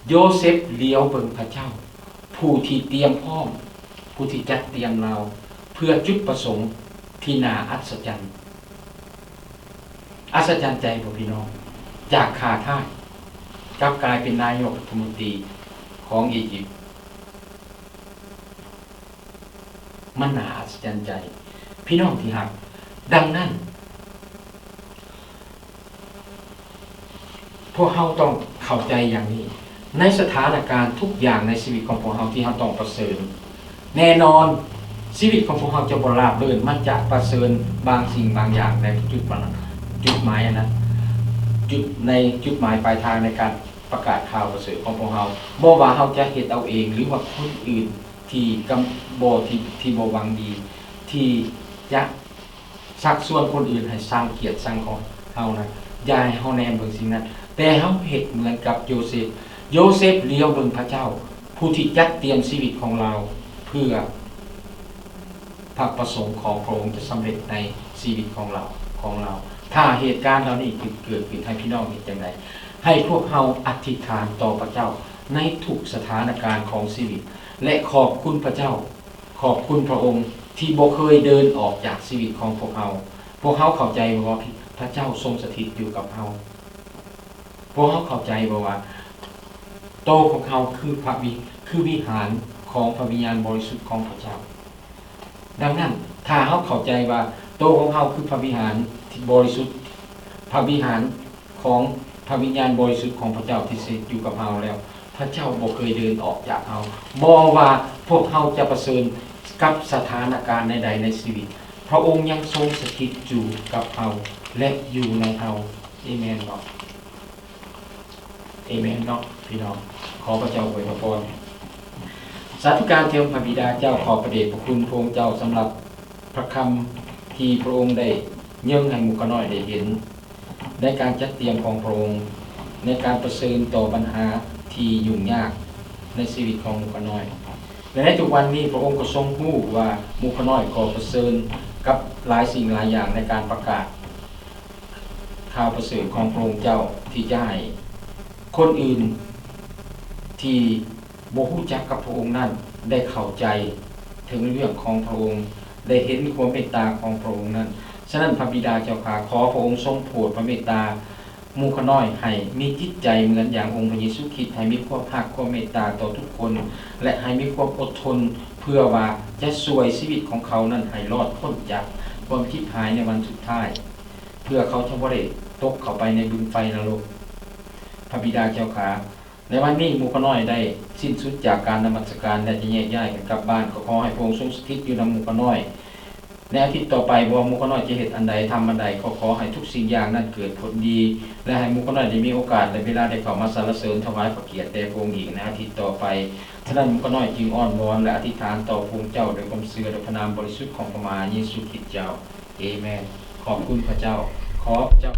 ໂຢເຊັບຫຼຽວເບິ່ງພະເຈົ້າ, ຜູ້ທີ່ຕຽມພ້ອມ, ຜູ້ທີ່ຈັດຕຽມລາວ ເພື່ອຈຸດປະສົງທີ່ໜ້າອັດສະຈັນ. ອັດສະຈັນໃຈບໍ່ ພີ່ນ້ອງ? ຈາກຂ້າທາດ ກັບກາຍເປັນນາຍົກລັດຖະມົນຕີຂອງອີຢິບ. ມັນໜ້າອັດສະຈັນໃຈ ພີ່ນ້ອງທີ່ຮັກ. ດັ່ງນັ້ນ, ພວກເຮົາຕ້ອງເຂົ້າໃຈຢ່າງນີ້ ໃນສະຖານະການທຸກຢ່າງໃນຊີວິດຂອງພວກເຮົາທີ່ເຮົາຕ້ອງປະເຊີນ. ແນ່ນອນ, ຊີວິດຂອງພວກເຮົາຈະບໍ່ລາບລື່ນ, ມັນຈະປະເຊີນບາງສິ່ງບາງຢ່າງໃນຈຸດ ຈຸດໝາຍອັນນັ້ນ, ຈຸດ ໃນຈຸດໝາຍປາຍທາງໃນການປະກາດຂ່າວປະເສີດຂອງພວກເຮົາ. ບໍ່ວ່າເຮົາຈະເຮັດເອົາເອງ ຫຼືວ່າຄົນອື່ນ ທີ່ກຳ ບໍ່ ທີ່ ທີ່ບໍ່ຫວັງດີ ທີ່ຈະຊັກຊວນຄົນອື່ນໃຫ້ຊັງກຽດຊັງຂອງເຮົານັ້ນ, ຢ່າໃຫ້ເຮົາແນມເບິ່ງສິ່ງນັ້ນ, ແຕ່ເຮົາເຮັດເໝືອນກັບໂຢເຊັບ. ໂຢເຊັບຫຼຽວເບິ່ງພະເຈົ້າ ຜູ້ທີ່ຈັດຕຽມຊີວິດຂອງລາວ ເພື່ອພະປະສົງຂອງພະອົງຈະສຳເລັດໃນຊີວິດຂອງລາວ, ຂອງລາວ. ຖ້າເຫດການເຫຼົ່ານີ້ເກີດຂຶ້ນ, ໃຫ້ພີ່ນ້ອງເຮັດຈັ່ງໃດ? ໃຫ້ພວກເຮົາອະທິຖານຕໍ່ພະເຈົ້າໃນທຸກສະຖານະການຂອງຊີວິດ ແລະ ຂອບຄຸນພະເຈົ້າ. ຂອບຄຸນພະອົງທີ່ບໍ່ເຄີຍເດີນອອກຈາກຊີວິດຂອງພວກເຮົາ. ພວກເຮົາເຂົ້າໃຈບໍ່ວ່າພະເຈົ້າຊົງສະຖິດຢູ່ກັບເຮົາ? ພວກເຮົາເຂົ້າໃຈບໍ່ວ່າ ໂຕຂອງເຮົາຄືພະວິ ຄືວິຫານຂອງພະວິນຍານບໍລິສຸດຂອງພະເຈົ້າ. ດັ່ງນັ້ນ, ຖ້າເຮົາເຂົ້າໃຈວ່າໂຕຂອງເຮົາຄືພະວິຫານທີ່ບໍລິສຸດ, ພະວິຫານຂອງພະວິນຍານບໍລິສຸດຂອງພະເຈົ້າທີ່ສະຖິດຢູ່ກັບເຮົາແລ້ວ, ພະເຈົ້າບໍ່ເຄີຍເດີນອອກຈາກເຮົາ. ບໍ່ວ່າພວກເຮົາຈະປະເຊີນກັບສະຖານະການໃດໆໃນຊີວິດ, ພະອົງຍັງຊົງສະຖິດຢູ່ກັບເຮົາ ແລະ ຢູ່ໃນເຮົາ. ເອເມນບໍ່? ເອເມນເນາະພີ່ນ້ອງ. ຂໍພະເຈົ້າອວຍພະພອນ. ສາທຸການເຖິງພະບິດາເຈົ້າ, ຂອບພະເດດພະຄຸນພະອົງເຈົ້າສຳລັບພະຄຳທີ່ພະອົງໄດ້ເຍີ້ງໃຫ້ໝູ່ຂ້ານ້ອຍໄດ້ເຫັນ ໃນການຈັດຕຽມຂອງພະອົງ ໃນການປະເຊີນຕໍ່ບັນຫາທີ່ຫຍຸ້ງຍາກໃນຊີວິດຂອງໝູ່ຂ້ານ້ອຍ. ແລະ ໃນທຸກວັນນີ້ພະອົງກໍຊົງຮູ້ວ່າໝູ່ຂ້ານ້ອຍກໍປະເຊີນກັບຫຼາຍສິ່ງຫຼາຍຢ່າງໃນການປະກາດ ຂ່າວປະເສີດຂອງພະອົງເຈົ້າ ທີ່ຈະໃຫ້ຄົນອື່ນທີ່ບໍ່ຮູ້ຈັກກັບພະອົງນັ້ນໄດ້ເຂົ້າໃຈເຖິງເລື່ອງຂອງພະອົງ, ໄດ້ເຫັນຄວາມເມດຕາຂອງພະອົງນັ້ນ. ສະນັ້ນ, ພະບິດາເຈົ້າຂ້າ, ຂໍພະອົງຊົງໂຜດພະເມດຕາໝູ່ຂ້ານ້ອຍໃຫ້ມີຈິດໃຈເໝືອນຢ່າງອົງພະເຢຊູຄຣິດ, ໃຫ້ມີຄວາມຮັກຄວາມເມດຕາຕໍ່ທຸກຄົນ ແລະ ໃຫ້ມີຄວາມອົດທົນ ເພື່ອວ່າຈະຊ່ວຍຊີວິດຂອງເຂົານັ້ນໃຫ້ລອດພົ້ນຈາກຄວາມຈິບຫາຍໃນວັນສຸດທ້າຍ. ເພື່ອເຂົາຈະບໍ່ໄດ້ຕົກເຂົ້າໄປໃນບຶງໄຟນະລົກ. ພະບິດາເຈົ້າຂ້າ, ໃນວັນນີ້ໝູ່ຂ້ານ້ອຍໄດ້ສິ້ນສຸດຈາກການນະມັດສະການ ແລະ ຈະແຍກຍ້າຍກັນກັບບ້ານ. ກໍຂໍໃຫ້ພະອົງຊົງສະຖິດຢູ່ນຳໝູ່ຂ້ານ້ອຍໃນອາທິດຕໍ່ໄປ, ບໍ່ວ່າໝູ່ຂ້ານ້ອຍຈະເຮັດອັນໃດ, ທຳອັນໃດ, ກໍຂໍໃຫ້ທຸກສິ່ງຢ່າງນັ້ນເກີດຜົນດີ ແລະ ໃຫ້ໝູ່ຂ້ານ້ອຍໄດ້ມີໂອກາດ ແລະ ເວລາໄດ້ເຂົ້າມາສັນລະເສີນຖວາຍພະກຽດແດ່ພະອົງອີກໃນອາທິດຕໍ່ໄປ. ສະນັ້ນ, ໝູ່ຂ້ານ້ອຍຈຶ່ງອ້ອນວອນ ແລະ ອະທິດຖານຕໍ່ພະອົງເຈົ້າດ້ວຍຄວາມເຊື່ອ ໃນພະນາມບໍລິສຸດຂອງພະມະຫາເຢຊູຄຣິດເຈົ້າ. ເອເມນ. ຂອບຄຸນພະເຈົ້າ. ຂໍພະເຈົ້າ